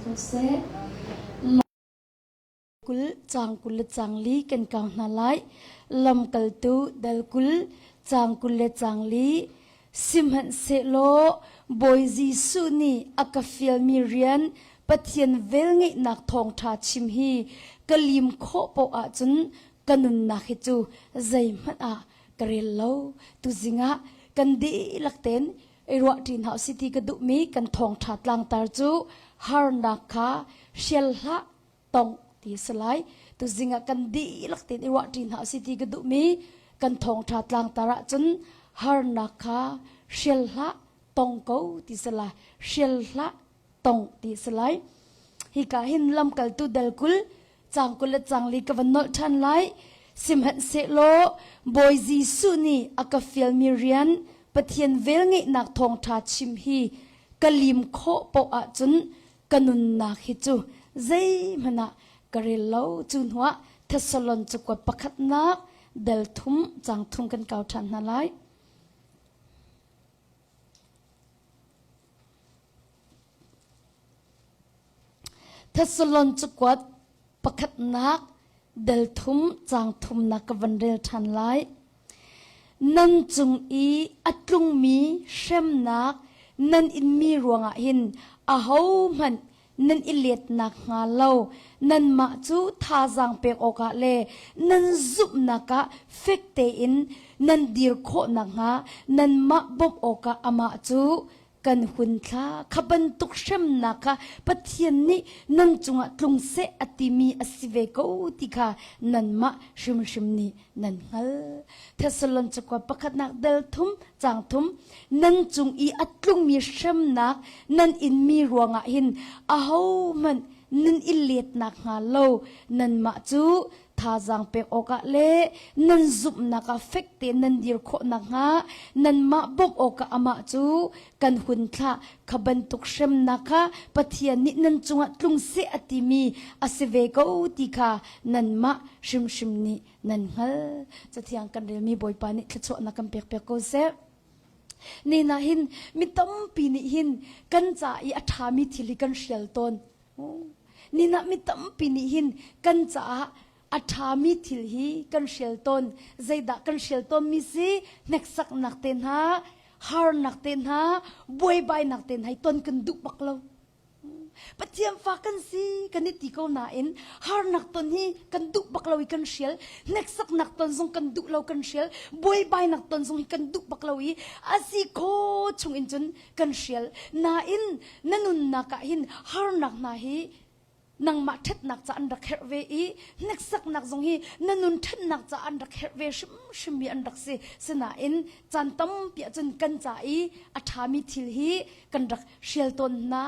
ko seh. 20 caang 20 le caang li kan kau hna lai. Lamkaltu dal 20 caang 20 le caang li Sihmanhsehlaw Bawi Jesuh nih a ka fialmi rian Pathian velngeihnak thawngṭha chim hi ka lim khawh paoh ahcun ka nunnak hi cu zeihmanh ah ka rel lo. Tuzing ah kan dihlak tein i ruahṭi hna usih ti ka duhmi kan thawngṭha tlangtar cu harnak kha hrial hlah tong ti a si lai. Tuzing ah kan dihlak tein i ruahṭi hna usih ti ka duhmi kan thawngṭha tlangtar ahcun harnak kha hrial hlah tong ko ti si lai. Hrial hlah tong ti a si lai. Hika hin lamkaltu dal 20 caang 20 le caang li ka van nolh ṭhan lai. Sihmanhsehlaw Bawi Jesuh nih a ka fialmi rian Pathian velngeihnak thawngṭha chim hi ka lim khawh paoh ahcun ka nunnak hi cu zeihmanh ah ka rel lo. Cu hnuah Thessalon cakuat pakhatnak dal thum caang thum kan kau ṭhan hna lai. Thessalon cakuat pakhatnak del thum caang thumnak ka van rel ṭhan lai. Nan cung i a tlungmi hremnak nan inmi ruangah hin ahohmanh nan i letnak hnga lo nanmah cu thazaang pek awkah le nan zumhnak ah fek tein nan dir khawh nakhnga nanmah bawmh awkah amah cu kan hun thla. Kha bantuk hremnak kha Pathian nih nan cungah tlung seh a timi a si ve ko ti kha nanmah hrimhrim nih nan hngal. Thessalon cakuat pakhatnak dal thum caang thum nan cung i a tlungmi hremnak nan inmi ruangah hin ahohmanh nan i let nakhnga lo nanmah cu thazaang pek awkah le nan zumhnak ah fek tein nan dir khawh nakhnga nanmah bawmh awkah amah cu kan hun thlah. Kha bantuk hremnak kha Pathian nih nan cungah tlung seh a timi a si ve ko ti kha nanmah hrimhrim nih nan hngal. Cathiang kan relmi Bawipa nih thluachuahnak kan pek piak ko seh. Ni na hin mi tampi nih hin kan ca i a ṭhami thil hi kan hrial tawn. Ni na mi tampi nih hin kan caah a ṭhami thil hi kan hrial tawn. Zeidah kan hrial tawnmi si? Hneksaknak te hna, harnak te hna, buaibainak te hna hi ton kan duh bak lo. Pathian fa kan si kan i ti ko nain harnak ton hi kan duh bak lo i kan hrial hneksaknak ton zong kan duh lo kan hrial buaibainak ton zong hi kan duh bak lo i a si kho chung in cun kan hrial nain na nunnak ah hin harnak hna hi nangmah ṭhatnak ca an rak herh ve i hneksaknak zong hi na nun ṭhatnak ca an rak herh ve hrimhrimmi an rak si sinain caan tampi ahcun kan ca i a ṭhami thil hi kan rak hrial tawn hna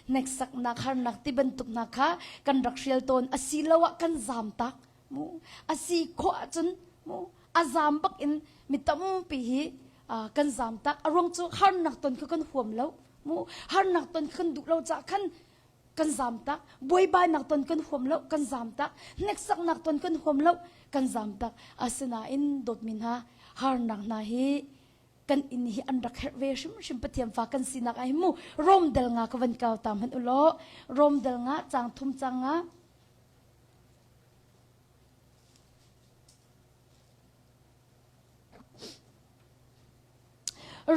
hneksaknak harnak ti bantuk hna kha kan rak hrial tawn asiloah kan zaam tak mu a si khawh ahcun mu a zaam bak in mi tampi hi kan zaam tak a ruang cu harnak ton kha kan huam lo mu harnak ton kha kan duh lo caah khan kan zaam tak buaibainak ton kan huam lo kan zaam tak hneksaknak ton kan huam lo kan zaam tak asinain dawtmi hna harnak hna hi kan inn hi an rak herh ve hrimhrim Pathian fa kan sinak ah hin mu Rom dal nga ka van kau ta hmanh u law Rom dal nga cang thum cang nga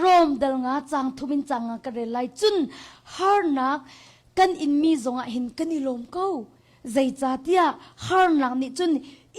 Rom dal nga cang thum in cang nga ka rel lai cun harnak kan inmi zongah hin kan i lawm ko Zeicahtiah harnak nih cun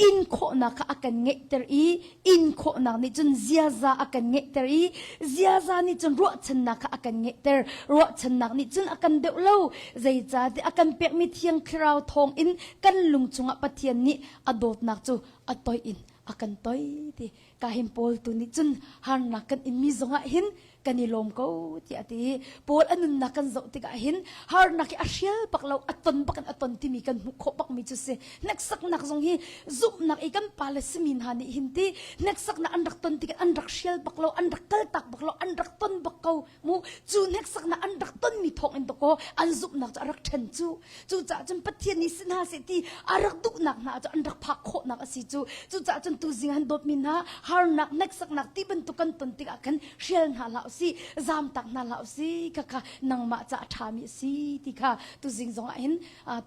in khawhnak kha a kan ngeihter i in khawhnak nih cun ziaza a kan ngeihter i ziaza nih cun ruahchannak kha a kan ngeihter. Ruahchannak nih cun a kan deuh lo. Zeicahtiah a kan pekmi Thiang Thlarau thawngin kan lung chungah Pathian nih a dawtnak cu a toih in a kan toih ti. Ka hin Paul tu nih cun harnak kan inmi zongah hin kan i lawm ko tiah a ti. Paul a nunnak kan zoh tikah hin harnak hi a hrial bak lo, a ton bak in a ton timi kan hmuh khawh bakmi cu si. Hneksaknak zong hi zumhnak i kan pale simi hna nih hin ti hneksaknak an rak ton tikah an rak hrial bak lo, an rak kaltak bak lo, an rak ton bak ko mu. Cu hneksaknak an rak tonmi. mi thawng in dakaw an zumhnak cu a rak ṭhen cu. Cucaah cun Pathian nih si hna seh ti a rak duhnak hna cu an rak phak khawhnak a si cu. Cucaah cun tuzing han dawtmi hna harnak hneksaknak ti bantuk kan ton tikah khan hrial hna hlah usih, zamtak hna hlah usih. Khakha nangmah ca a ṭhami a si ti kha tuzing zongah hin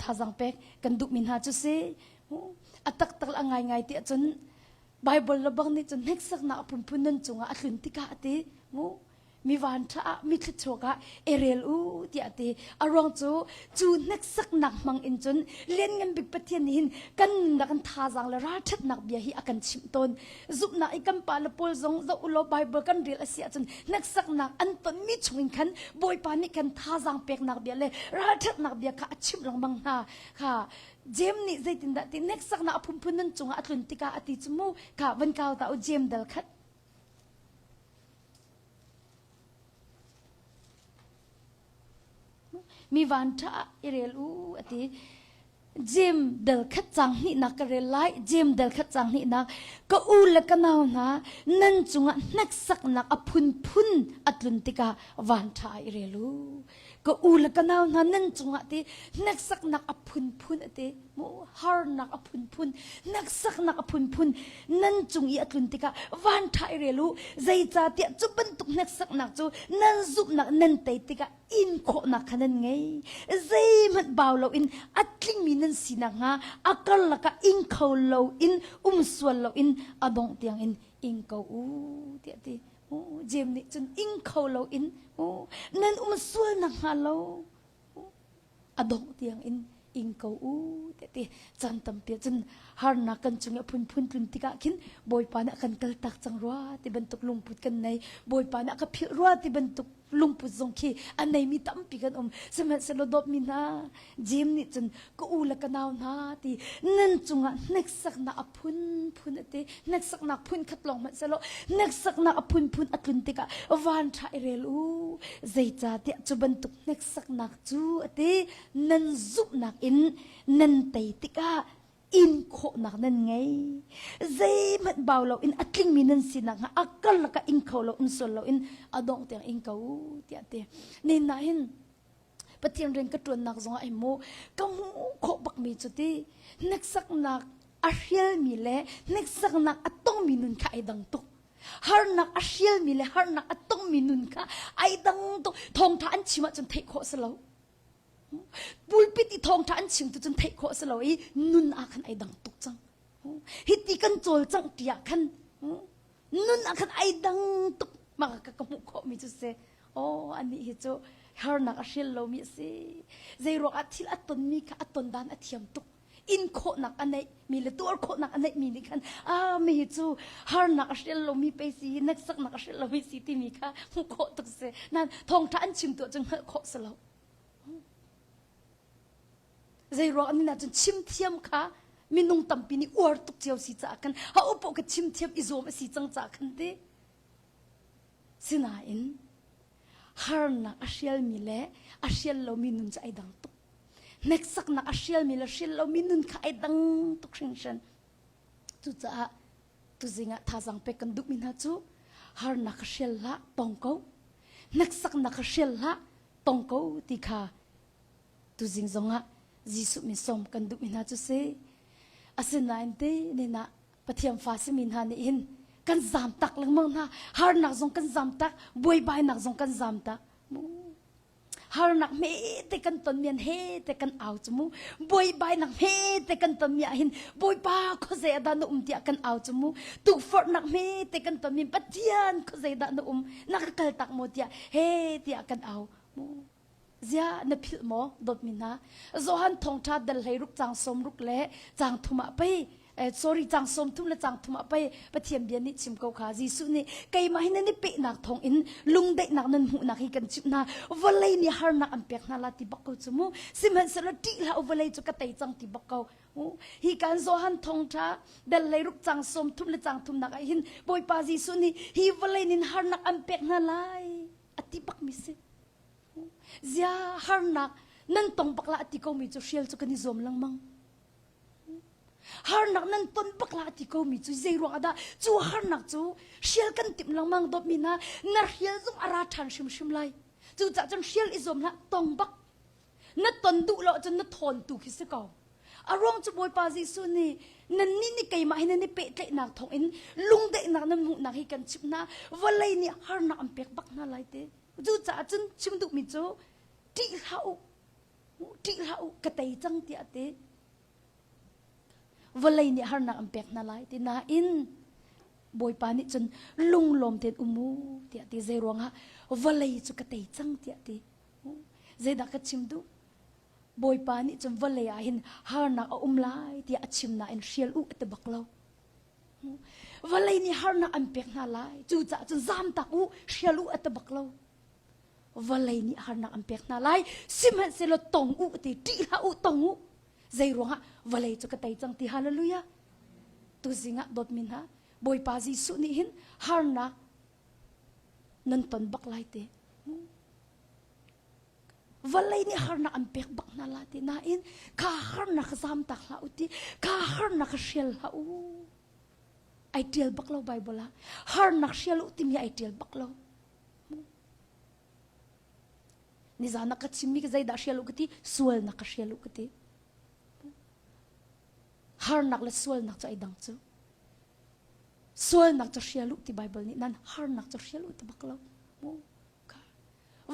thazaang pek kan duhmi hna cu si. A taktak le a ngaingai ti ahcun Bible le bang nih cun hneksaknak a phunphun nan cungah a tlun tikah a ti. Mu mi van ṭha ah mi thluachuak ah i rel u tiah a ti. A ruang cu cu hneksaknak hmang in cun Lianngan Bik Pathian nih hin kan nunnak in thazaang le ralṭhatnak bia hi a kan chimh tawn. Zumhnak i kan pa le pawl zong zoh u law Bible kan rel a si ahcun hneksaknak an tonmi chungin khan Bawipa nih kan thazaang peknak bia le ralṭhatnak bia kha a chimh lengmang hna. Kha Jem nih zeitindah ti hneksaknak a phunphun nan cungah a tlun tikah a ti cu mu kha van kau ta u Jem dal khat. Mi van ṭha ah i rel u a ti. Jem dal khat cang hnihnak ka rel lai. Jem dal khat cang hnihnak ka u le ka nau hna nan cungah hneksaknak a phunphun a tlun tikah van ṭha ah i rel u. Ka u le ka nau hna nan cungah ti hneksaknak a phunphun a ti mu harnak a phunphun hneksaknak a phunphun nan cung i a tlun tikah van ṭha i rel u zeicahtiah cu bantuk hneksaknak cu nan zumhnak nan tei tikah in khawhnak kha nan ngei zeihmanh bau loin a tlingmi nan si nakhnga a karlak ah ing kho loin um sual loin a dongh tiangin ing ko u tiah ti Jem nih cun ing kho loin nan um sual nakhnga lo a dongh tiang in ing ko u ti caan tampi cun harnak kan cung i phunphun tlun tikah khin Bawipa nih a kan kaltak cang rua ti bantuk lungput kan nei Bawipa nih a ka philh rua ti bantuk lungput zong khi a neimi tampi kan um sihmanhsehlaw dawtmi hna Jem nih cun ka u le ka nau hna ti nan cungah hneksaknak a phunphun a ti hneksaknak phun khat lawng hmanh selaw hneksaknak a phunphun a tlun tikah van ṭha i rel u zeicahtiah cu bantuk hneksaknak cu a ti nan zumhnak in nan tei tikah in khawhnak nan ngei zeihmanh bau loin a tlingmi nan sinak hnga a karlak ah ing kho lo um sual loin a dongh tiang ing ko tiah ti nin na hin Pathian rian ka ṭuannak zongah hin mu ka hmuh khawh bakmi cu ti hneksaknak a hrialmi le hneksaknak a tongmi nun kha ai dang tuk harnak a hrialmi le harnak a tongmi nun kha ai dang tuk thawngṭha an chim ahcun theih khawh si lo pulpit i thawngṭha an chim tu cun theih khawh si lo i nun ah khan ai dang tuk cang hiti kan cawlcangh ti ah khan nun ah khan ai dang tuk mah ka ka hmuh khawhmi cu si oh anih hi cu harnak a hrial lomi a si zeiruang ah thil a tonmi kha a ton dan a thiam tuk in khawhnak a neih mi le tuar khawhnak a neih mi nih khan ah mi hi cu harnak a hrial lomi pei si hneksaknak a hrial lomi si timi kha hmuh khawh tuk si nan thawngṭha an chim tu ahcun hngalh khawh si lo Zeiruang an ahcun chimthiam kha minung tampi nih uar tuk cio si caah khan ha upo ka chimthiam i zuam a si cang caah khan ti. Sinain harnak a hrialmi le a hrial lomi nun cu ai dang tuk. Hneksaknak a hrialmi le hrial lomi nun kha ai dang tuk hringhran. Cucaah tuzing ah thazaang pek kan duhmi hna cu harnak ka hrial hlah tong ko. Hneksaknak ka hrial hlah tong ko ti kha Tuzing zongah Jesuh min sawm kan duhmi hna cu si. Asinain te nen ah Pathian fa simi hna nih hin kan zaam tak lengmang hna. Harnak zong kan zaam tak, buaibainak zong kan zaam tak. Harnak hme te kan ton mian he te kan au cu mu. Buaibainak hme te kan ton mi ah hin Bawipa khuazei ah dah na um tiah kan au cu mu. Tukforhnak hme te kan ton mi Pathian khuazei dah na um na ka kal tak maw tiah he tiah kan au mu. Ziah na philh maw dawtmi hna? Johan thawngṭha dal hlei ruk cang sawm ruk le cang thum ah pei eh, sorry cang sawm thum le cang thum ah pei Pathian bia nih chim ko kha Jesuh nih keimah hi nan i pehnak thawng in lungdaihnak nan hmuhnak hi kan chimh hna vawlei nih harnak an pek hna la ti bak ko cu mu sihmanhsehlaw ṭih hlah u vawlei cu ka tei cang ti bak ko hi kan Johan thawngṭha dal hlei ruk cang sawm thum le cang thumnak ah hin Bawipa Jesuh nih hi vawlei nin harnak an pek hna lai a ti bak mi si Zia harnak nan tong bak la ti komi cu hrial cu kan i zuam lengmang. Harnak nan ton bak la ti komi cu zei ruang dah cu harnak cu hrial kan timh lengmang dawtmi hna na hrial zong a ra ṭhan hrimhrim lai. Cucaah cun hrial i zuam hlah, tong bak. Na ton duh lo cun na thawn tu khi si ko. A ruang cu Bawipa Jesuh nih nannih nih keimah hi nan i pehtlaihnak thawngin lungdaihnak nan hmuhnak hi kan chimh hna. Vawlei nih harnak an pek bak hna lai ti. Cucaah cun chim duhmi cu ṭih hlah u, ṭih hlah u, ka tei cang tiah a ti. Vawlei nih harnak an pek hna lai ti nain Bawipa nih cun lunglawm tein um u tiah ti zei ruangah vawlei cu ka tei cang tiah ti. Zeidah ka chim duh? Bawipa nih cun vawlei ah hin harnak a um lai tiah a chim nain hrial u a ti bak lo. Vawlei nih harnak an pek hna lai cucaah cun zamtak u hrial u a ti bak lo. Vawlei nih harnak an pek hna lai sihmanhsehlaw tong u ti ṭih hlah u tong u zei ruangah vawlei cu ka tei cang ti hallelujah tuzing ah dawtmi hna Bawipa Jesuh nih hin harnak nan ton bak lai te vawlei nih harnak an pek bak hna la ti nain kha harnak zam tak hlah u ti kha harnak hrial hlah u ai tial bak lo bible ah harnak hrial u timi ai tial bak lo Nizan na ka chimmi ka zeidah hrial u ka ti sualnak ka hrial u ka ti harnak le sualnak cu ai dang cu sualnak cu hrial u ti Bible nih nan harnak cu hrial u ti bak lo mu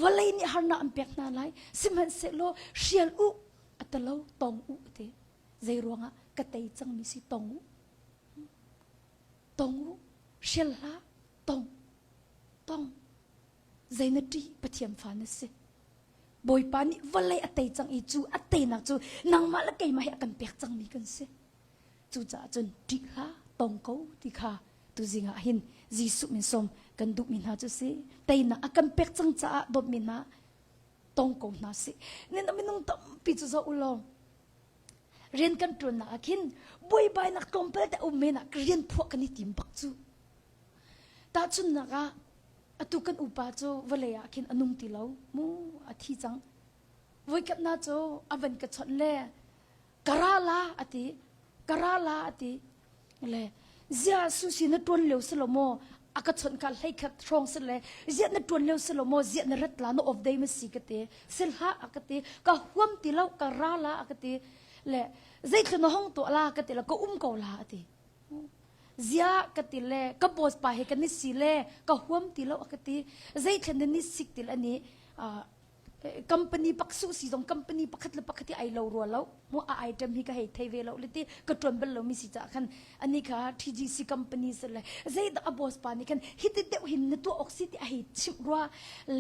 vawlei nih harnak an pek hna lai sihmanhsehlaw hrial u atalo tong u ti zei ruangah ka tei cangmi si tong u tong u hrial hlah tong tong zei na ṭih Pathian fa na si Bawipa nih vawlei a tei cang i cu a teinak cu nangmah le keimah hi a kan pek cangmi kan si cucaah cun ṭih hlah tong ko ti kha tuzing ah hin Jesuh min sawm kan duhmi hna cu si teinak a kan pek cang caah dawtmi hna tong ko hna si nin minung tampi cu zoh u law rian kan ṭuannak ah khin buaibainak tlawmpal te um men ah rian phuah kan i tim bak cu Tahchunhnak ah, atu kan upa cu vawlei ah khin a nung ti lo mu a thi cang. Voikhat na cu a van ka chawnh le ka ra la a ti ka ra la a ti le zia susi na tuan lio si lo maw a ka chawnh ka hlei khat hrawng si le zia na tuan lio si lo maw zia na rat la na off day ma si ka ti sil hlah a ka ti ka huam ti lo ka ra la a ka ti le zeitlun na hong tuah la ka ti la ka um ko la a ti Ziah ka ti le ka boss pa he kan i si le ka huam ti lo a ka ti. Zeithlen na ni sik til ani company pak su si zong company pakhat le pakhat hi ai lo rua lo mu a item hi ka hei thei ve lo le ti ka tuan bal lo mi si ca khan ani kha TGC company se le zeidah a boss pa nih khan hiti deuh hin na tuah awk si ti a hei chimh rua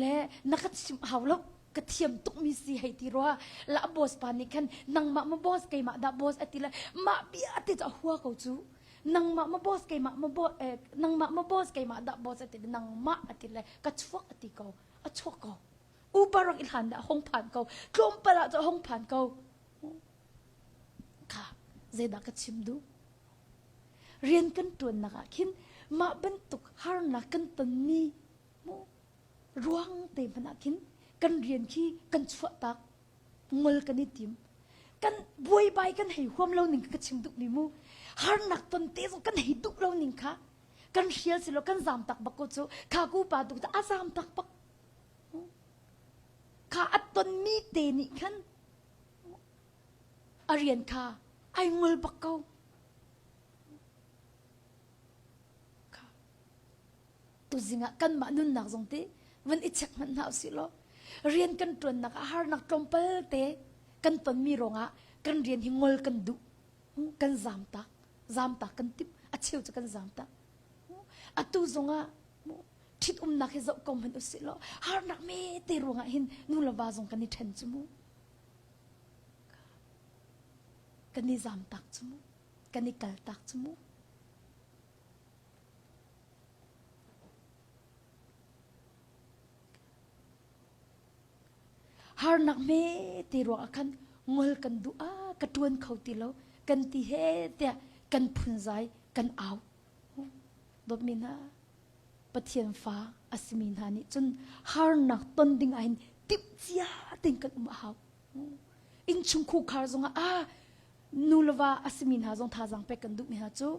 le na ka chimh hau lo ka thiam tukmi si hei ti rua la boss pa nih khan nangmah ma boss keimah dah boss ati le mah bia ti cu a hua ko cu nangmah ma boss keimah ma boss eh, nangmah ma boss keimah dah boss ati le nangmah ati le ka chuak ati ko a chuak ko uber rak i hlan dah hong phan ko tlawmpal ah cu hong phan ko kha zeidah ka chim duh rian kan tuannak ah khin mah bantuk harnak kan tonmi mu ruang te hmanh ah khin kan rian khi kan chuahtak ngol kan i tim kan buaibai kan hei huam lo ning ka chim duh mi mu harnak ton te zong kan hei duh lo ning kha kan hrial silo kan zam tak bak ko cu kha ku pa tu a zam tak bak kha a ton mi te nih khan a rian kha ai ngol bak ko kha Tuzing ah kanmah nunnak zong ti van i check hmanh hna usih law rian kan ṭuannak ah harnak tlawmpal te kan tonmi ruangah kan rian hi ngol kan duh kan zamtak zamtak kan timh a cheu cu kan zamtak atu zongah ṭhitumnak hi zoh ko hmanh usih law harnak me te ruangah hin nu le va zong kan i ṭhen cu mu kan i zamtak cu mu kan i kaltak cu mu Harnak hme ti ruang ah khan ngol kan duh ah ka ṭuan kho ti lo kan ti he tiah kan phunzai kan au. Dawtmi hna, Pathian fa a simi hna nih cun harnak ton ding ah hin timhcia tein kan um a hau. Innchung khar zongah ah nu le va a simi hna zong thazaang pek kan duhmi hna cu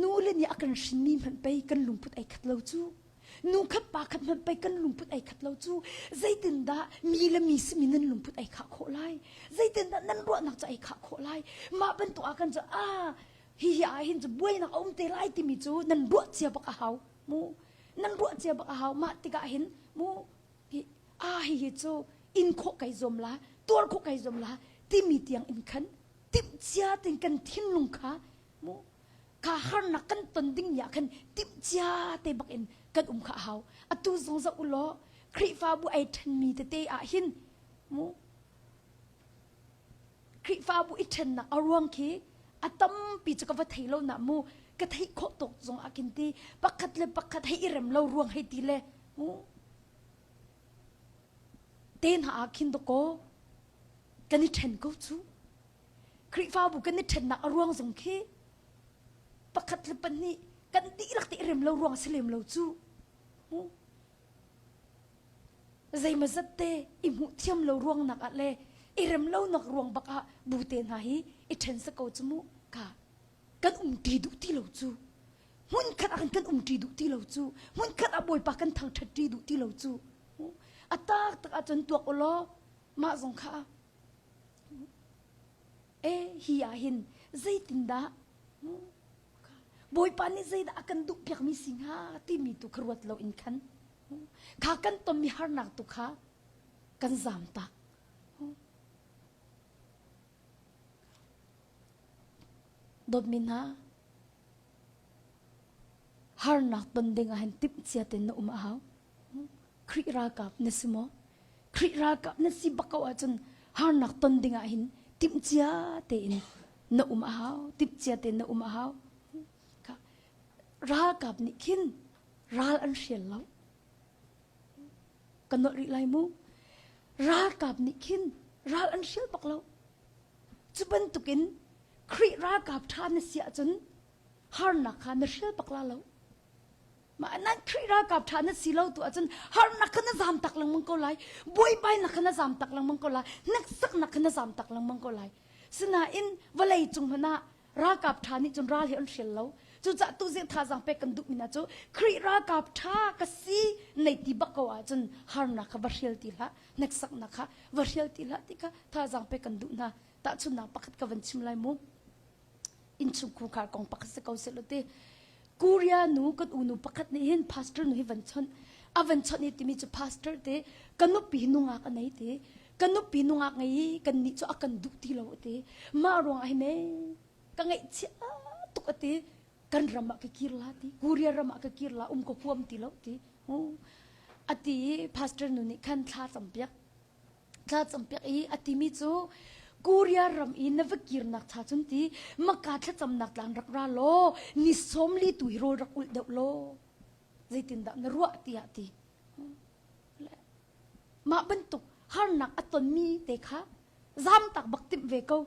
Nu le nih a kan hrinmi hmanh pei kan lungput ai khat lo cu. Nu khat pa khat hmanh pei kan lungput ei khat lo cu zeitindah mi le mi simi nan lungput ei khah khawh lai? Zeitindah nan ruahnak cu ei khah khawh lai? Mah bantuk ah kan cu ah hihi ah hin cu buainak a um te lai timi cu nan ruah cia bak a hau mu. Nan ruah cia bak a hau. Mah tikah hin mu hi ah hihi cu in khawh kai zuam la, tuar khawh kai zuam la timi tiang in khan timh cia tin kan thinlung kha mu kha harnak kan ton ding ni ah khan timhcia te bak in kan um kha a hau. Atu zong zoh u law Khrihfabu ai ṭhenmi tete ah hin mu Khrihfabu i ṭhennak a ruang khi a tampi cu ka va thei lo na mu ka theih khawh tuk zong ah khin ti pakhat le pakhat hei i rem lo ruang hei ti le mu te hna ah khin dawkaw kan i ṭhen ko cu. Khrihfabu kan i ṭhennak a ruang zong khi pakhat le pahnih kan dihlak te i rem lo ruang si lem lo cu. Zeimazat te i hmuh thiam lo ruangnak ah le i rem lonak ruang bak ah bu te hna hi i ṭhen sa ko cu mu ka kan umṭi duh ti lo cu. Hmunkhat ah kan umṭi duh ti lo cu. Hmunkhat ah Bawipa kan thangṭhat ṭi duh ti lo cu. A tak tak ahcun tuak u law mah zong kha E hi ah hin zeitindah Bawipa nih zeidah a kan duhpiakmi si hnga timi tu kha ruat lo in khan kha kan tonmi harnak tu kha kan zam tak. Dawtmi hna, harnak ton ding ah hin timhcia tein na um a hau. Khrih ralkap na si maw? Khrih ralkap na si bak ko ahcun harnak ton ding ah hin timhcia tein na um a hau. Timhcia tein na um a hau. Ralkap nih khin ral an hrial lo. Ka nolh rih lai mu. Ralkap nih khin ral an hrial bak lo. Cu bantukin Khrih ralkap ṭha na si ahcun harnak kha na hrial bak la lo. Mah nan Khrih ralkap ṭha na si lo tu ahcun harnak kha na zam tak lengmang ko lai. Buaibainak kha na zam tak lengmang ko lai. Hneksaknak kha na zam tak lengmang ko lai. Sinain vawlei cung hmanh ah ralkap ṭha nih cun ral hi an hrial lo. Cucaah tuzing thazaang pek kan duhmi hna cu Khrih ralkap ṭha ka si nei ti bak ko ahcun harnak kha va hrial ti hlah, hneksaknak kha va hrial ti hlah ti kha thazaang pek kan duh hna. Tahchunhnak pakhat ka van chim lai mu. Innchungkhar kong pakhat si ko seh ti. Korea nu kan unu pakhat nih hin pastor nu hi van chawnh. A van chawnh hi timi cu pastor te ka nupi hi nungak a nei ti. Ka nupi nungak ngei i kan nih cu a kan duh ti lo ti. Mah ruangah hi me ka ngaihchia tuk ati. Kan ram ah ka kir la ti. Korea ram ah ka kir la um ka huam ti lo ti. Ati pastor nu nih khan thla campiak. Thla campiak i a timi cu Korea ram i na va kirnak cha cun ti maka thlacamnak tlang rak ra law ni sawmli tu hi rawl rak ulh deuh law zeitindah na ruah tiah ti. Mah bantuk harnak a tonmi te kha zamtak bak timh ve ko.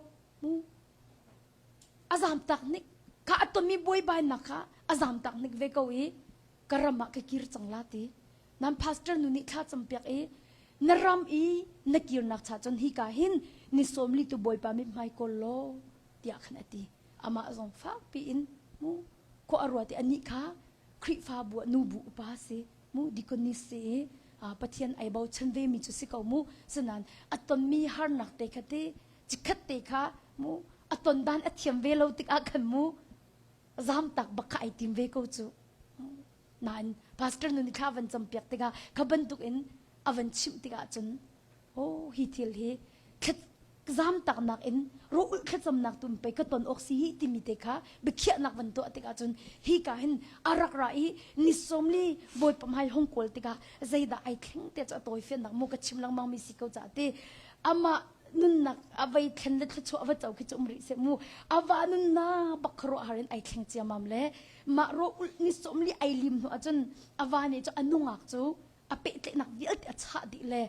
Mu. A zamtak nik kha a tonmi buaibainak kha a zamtak nik ve ko i ka ram ah ka kir cang la ti. Nan pastor nu nih thla campiak i na ram i na kirnak cha cun hi ka hin ni sawmli tu Bawipa mithmai kawl law tiah khan a ti. Amah zong fakpi in mu khua a ruat i anih kha Khrihfabu ah nubu upa si mu deaconess si i Pathian ai bochan ve mi cu si ko mu sinain a tonmi harnak te kha te cikhat te kha mu a ton dan a thiam ve lo tikah khan mu zamtak bak kha ai tim ve ko cu. Nain pastor nu nih thla van campiak tikah kha bantuk in a van chimh tikah cun oh hi thil hi zamtaknak in rawh thlacamnak tum pei ka ton awk si hi timi te kha biakhiahnak van tuah tikah cun hi ka hin a rak ra i ni sawmli bawipa hmai hong kawl tikah zeidah ai thleng te cu a tawi fiannak mu ka chim lengmang mi si ko ca ti amah nunnak a vei thlen le thluachuah va co khi cu um rih seh mu ava nunnak bak khuaruah har in ai thleng ciamam le mah rawh ulh ni sawmli ai lim hnu ahcun a va nih cu a nungak cu a pehtlaihnak vialte a chah dih le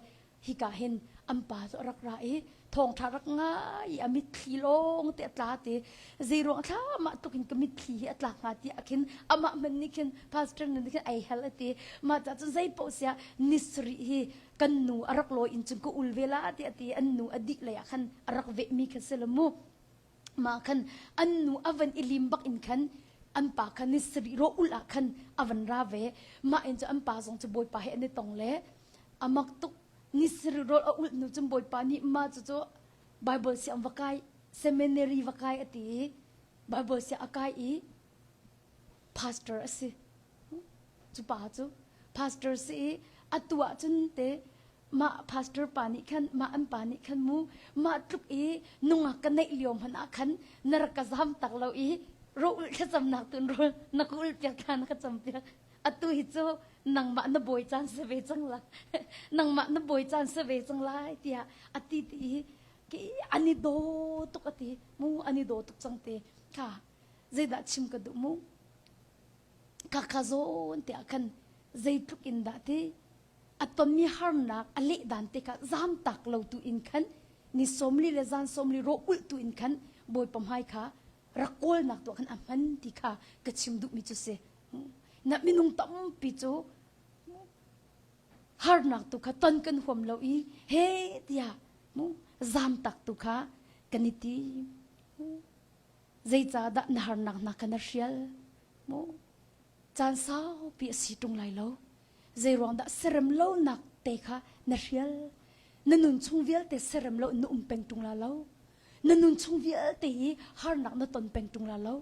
hika hin an pa cu a rak ra i thawngṭha rak ngai i a mitthli lawng te a tla ti zeiruang thla mah tluk in ka mitthli hi a tlak hnga ti ah khin amah hmanh nih khin pastor nu nih khin ai hel a ti mah ca cun zei paoh siah ni sarih hi kan nu a rak lawi in cun ka ul ve la ti a ti an nu a dih lei ah khan a rak vehmi kha si lo mu mah khan an nu a van i lim bak in khan. An pa kha ni sarih rawh ulh ah khan a van ra ve. Mah in cu an pa zong cu Bawipa he an i tong le a mak tuk. Ni sarih rawl a ulh hnu cun Bawipa nih mah cucu Bible siang va kai, seminary va kai a ti i Bible siang a kai i pastor a si. Cu pa cu pastor si i atu ah cun te mah pastor pa nih khan mah an pa nih khan mu mah tluk i nungak ka neih lio hmanh ah khan na rak ka zam tak lo i ro ulh thlacamnak tun rawl na ka ulh piak thla na ka cam piak atu hi cu nangmah na bawi caan si ve cang la nangmah na bawi caan si ve cang lai tiah a ti ti i ki an i daw tuk a ti mu an i daw tuk cang te kha zeidah chim ka duh mu ka ka zawn te ah khan zeitluk in dah ti a tonmi harnak a leh dan te kha zam tak lo tu in khan ni sawmli le zan sawmli ro ulh tu in khan bawipa hmai kha rak kawlnak tu khan a hman ti kha ka chim duhmi cu si na minung tampi cu harnak tu kha ton kan huam lo i he tiah mu zam tak tu kha kan i ti Zeicahdah na harnak hna kha na hrial? Mu caan saupi a si ṭung lai lo. Zeiruang dah serem lonak te kha na hrial? Na nun chung vialte serem lo na um peng ṭung la lo. Na nun chung vialte hi harnak na ton peng ṭung la lo.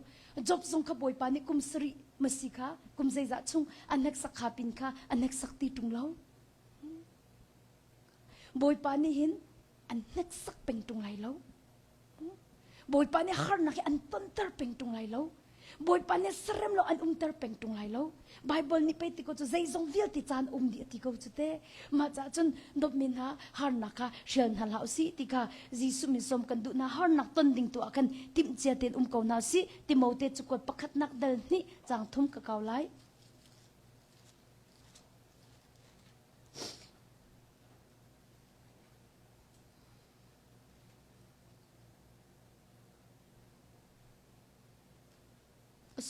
Job zong kha Bawipa nih kum sarih masi kha kum zeizah chung a hneksak kha pin kha a hneksak ti ṭung lo. Bawipa nih hin an hneksak peng ṭung lai lo. Bawipa nih harnak hi an tonter peng ṭung lai lo. Bawipa nih serem lo an umter peng ṭung lai lo. Bible nih pei ti ko cu zeizong vialte caan um dih a ti ko cu te. Mah caah cun dawtmi hna harnak kha hrial hna hlah usih ti kha Jesuh min sawm kan duh hna harnak ton ding tu ah khan timhcia tein um ko hna usih. Timote cakuat pakhatnak dal hnih caang thum ka kau lai.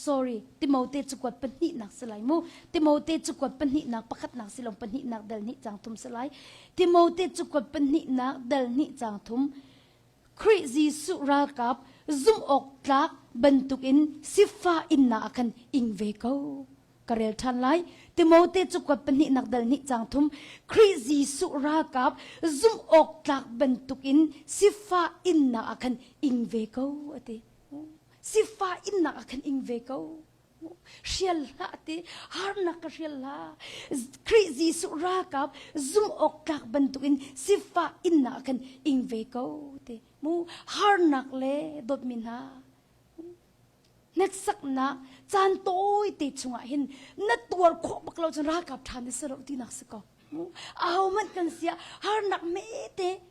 Sorry, Timote cakuat pahnihnak si lai mu. Timote cakuat pahnihnak pakhatnak si lo pahnihnak dal hnih cang thum si lai. Timote cakuat pahnihnak dal hnih cang thum. Khrih Jesuh ralkap zumh awk tlak bantukin sifah innak ah khan ing ve ko. Ka rel ṭhan lai. Timote cakuat pahnihnak dal hnih cang thum Khrih Jesuh ralkap zumh awk tlak bantukin sifah innak ah khan ing ve ko a ti. Sifah innak ah khan ing ve ko. Hrial hlah ti harnak ka hrial hlah. Khrih Jesuh ralkap zumh awk tlak bantukin sifah innak ah khan ing ve ko ti. Mu harnak le dawtmi hna Hneksaknak caan tawite chungah hin na tuar khawh bak lo cun ralkap ṭha na si lo tinak si ko. Ahohmanh kan si ah harnak mete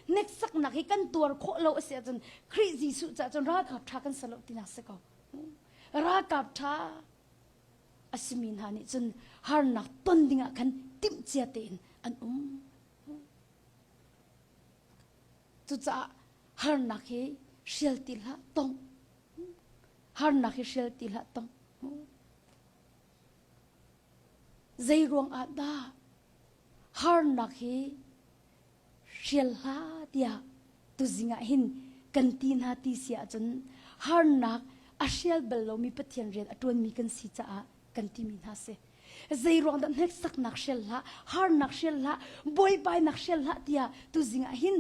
hneksaknak hi kan tuar khawh lo a si ahcun Khrih Jesuh caah cun ralkap ṭha kan si lo tinak si ko. Ralkap ṭha a simi hna nih cun harnak ton dingah khan timhcia tein an um. Cucaah harnak hi hrial ti hlah tong. Harnak hi hrial ti hlah tong. Zei ruang ah dah harnak hi hrial hlah tiah tuzing ah hin kan ti hna ti si ahcun harnak a hrial bal lomi Pathian rian a ṭuanmi kan si caah kan timi hna si. Zei ruang dah hneksaknak hrial hlah, harnak hrial hlah, buaibainak hrial hlah tiah tuzing ah hin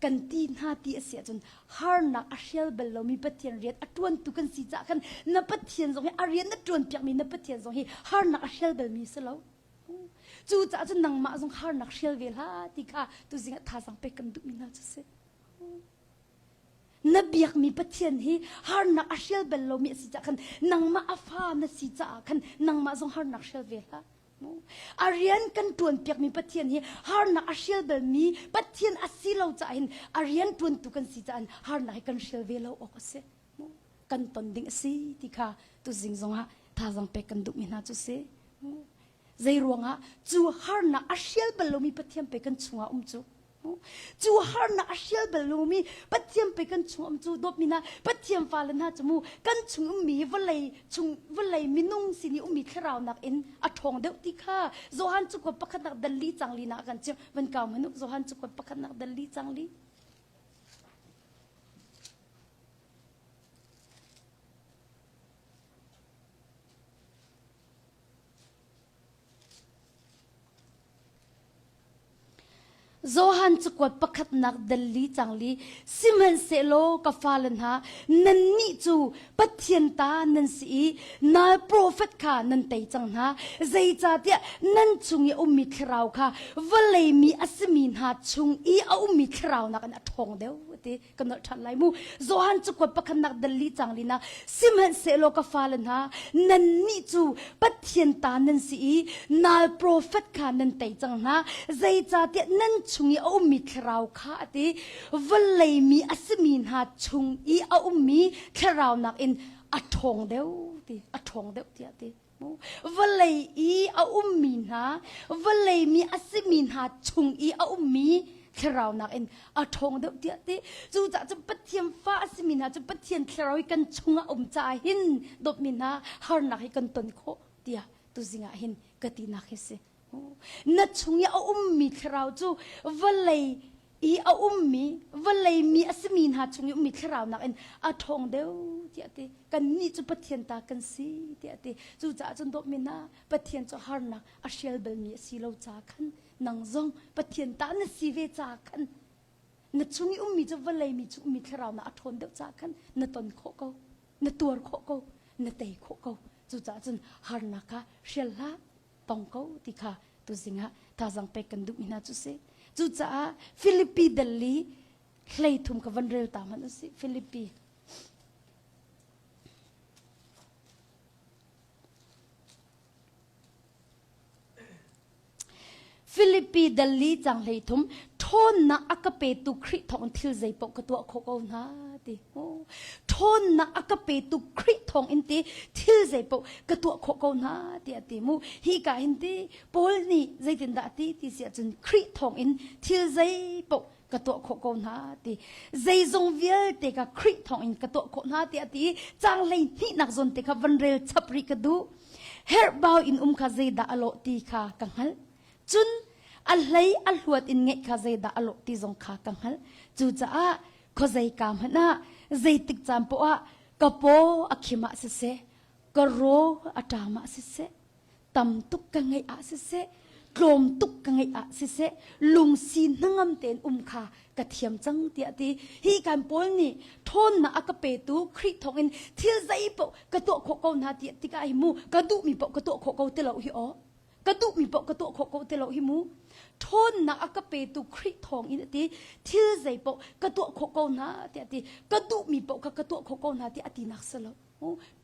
kan ti hna ti a si ahcun harnak a hrial bal lomi Pathian rian a ṭuantu kan si caah khan na Pathian zong hi a rian na ṭuanpiakmi na Pathian zong hi harnak a hrial balmi si lo. Cucaah cun nangmah zong harnak hrial ve hlah ti kha tuzing ah thazaang pek kan duhmi hna cu si. Na biakmi Pathian hi harnak a hrial bal lomi a si caah khan nangmah a fa na si caah khan nangmah zong harnak hrial ve hlah. A rian kan ṭuanpiakmi Pathian hi harnak a hrial balmi Pathian a si lo caah hin a rian ṭuantu kan si caah harnak hi kan hrial ve lo awk a si. Kan ton ding a si ti kha tuzing zongah thazaang pek kan duhmi hna cu si. Zei ruangah cu harnak a hrial bal lomi Pathian pe kan chungah um cu. Cu harnak a hrial bal lomi Pathian pe kan chung um cu dawtmi hna Pathian fale hna cu mu kan chung ummi hi vawlei chung vawlei minung sin i ummi thlarau nakin a ṭhawng deuh ti kha Johan cakuat pakhatnak dal li cang li nak kan chim van kau hmanh u Johan cakuat pakhatnak dal li cang li Johan cakuat pakhatnak dal li cang li sihmanhsehlaw ka fale hna nannih cu Pathian ta nan si i nal profet kha nan tei cang hna zeicahtiah nan chung i a ummi thlarau kha vawlei mi a simi hna chung i a ummi thlarau nakin a ṭhawng deuh ti ka nolh ṭhan lai mu. Johan cakuat pakhatnak dal li cang li na sihmanhsehlaw ka fale hna nannih cu Pathian ta nan si i nal profet kha nan tei cang hna zeicahtiah nan chung i a ummi thlarau kha a ti vawlei mi a simi hna chung i a ummi thlarau nakin a ṭhawng deuh ti a ṭhawng deuh tiah ti vawlei i a ummi hna vawlei mi a simi hna chung i a ummi thlarau nakin a ṭhawng deuh tiah ti cucaah cun Pathian fa a simi hna cu Pathian thlarau hi kan chungah um caah hin dawtmi hna harnak hi kan ton khawh tiah tuzing ah hin ka tinak hi si na chung i a ummi thlarau cu vawlei i a ummi vawlei mi a simi hna chung i ummi thlarau nakin a ṭhawng deuh tiah ti kannih cu Pathian ta kan si tiah ti cucaah cun dawtmi hna Pathian cu harnak a hrial balmi a si lo ca khan nang zong Pathian ta na si ve ca khan na chung i ummi cu vawlei mi chung ummi thlarau na a ṭhawn deuh ca khan na ton khawh ko na tuar khawh ko na tei khawh ko cucaah cun harnak kha hrial hlah tong ko ti kha tuzing ah thazang pek kan duhmi hna cu si cucaah Filipi dal li hlei thum ka van rel ta hmanh usih Filipi Filipi dal li cang hlei thum ṭhawnnak a ka petu Khrih thawng thil zeipaoh ka tuah khawh ko hna ti. Ṭhawnnak a ka petu Khrih thawng in ti thil zeipaoh ka tuah khawh ko hna tiah ti mu. Hi ka hin ti Paul nih zeitindah a ti ti si ahcun Khrih thawng in thil zeipaoh ka tuah khawh ko hna ti. Zeizong vialte ka Khrih thawng in ka tuah khawh hna tiah ti cang hlei hnihnak zawn te kha van rel chap rih ka duh. Herhbau in um kha zeidah a lawh ti kha ka hngalh. Cun a hlei a hluat in ngeih kha zeidah a lawh ti zong kha ka hngalh. Cucaah khuazei ka hmanh ah zeitik caan poah ah ka paw a khim ah siseh, ka raw a ṭam ah siseh, tam tuk ka ngeih ah siseh, tlawm tuk ka ngeih ah siseh, lungsi hnangam tein um kha ka thiam cang tiah ti. Hi kan Paul nih ṭhawnnak a ka petu Khrih thawngin thil zei paoh ka tuah khawh ko hna tiah tikah hi mu ka duhmi paoh ka tuah khawh ko ti lo hi aw. Ka duhmi paoh ka tuah khawh ko ti lo hi mu. Ṭhawnnak a ka petu Khrih thawng in a ti thil zei paoh ka tuah khawh ko hna tiah a ti. Ka duhmi paoh kha ka tuah khawh ko hna tiah a tinak si lo.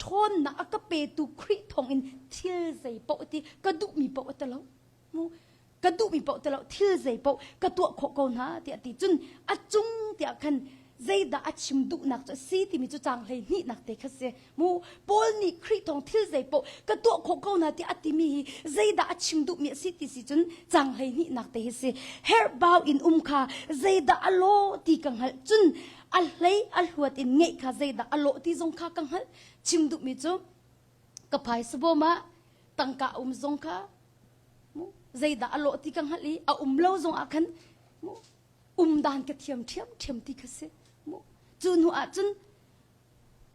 Ṭhawnnak a ka petu Khrih thawng in thil zei paoh a ti ka duhmi paoh a ti lo. Ka duhmi paoh ti lo thil zei paoh ka tuah khawh ko hna tiah a ti. Cun a cung tiah khan zeidah a chim duhnak cu a si timi cu caang 12 nak te kha si. Mu Paul nih Khrih thawng thil zeipaoh ka tuah khawh ko hna tiah a timi hi zeidah a chim duhmi a si ti si cun caang 12 nak te hi si. Herhbau in um kha zeidah a lawh ti ka hngalh cun a hlei a hluat in ngeih kha zeidah a lawh ti zong kha ka hngalh. Chim duhmi cu ka phaisa bawm ah tangka a um zong kha mu zeidah a lawh ti ka hngalh i a um lo zong ah khan mu um dan ka thiam ṭhiamṭhiam ti kha si. Mu cu hnu ah cun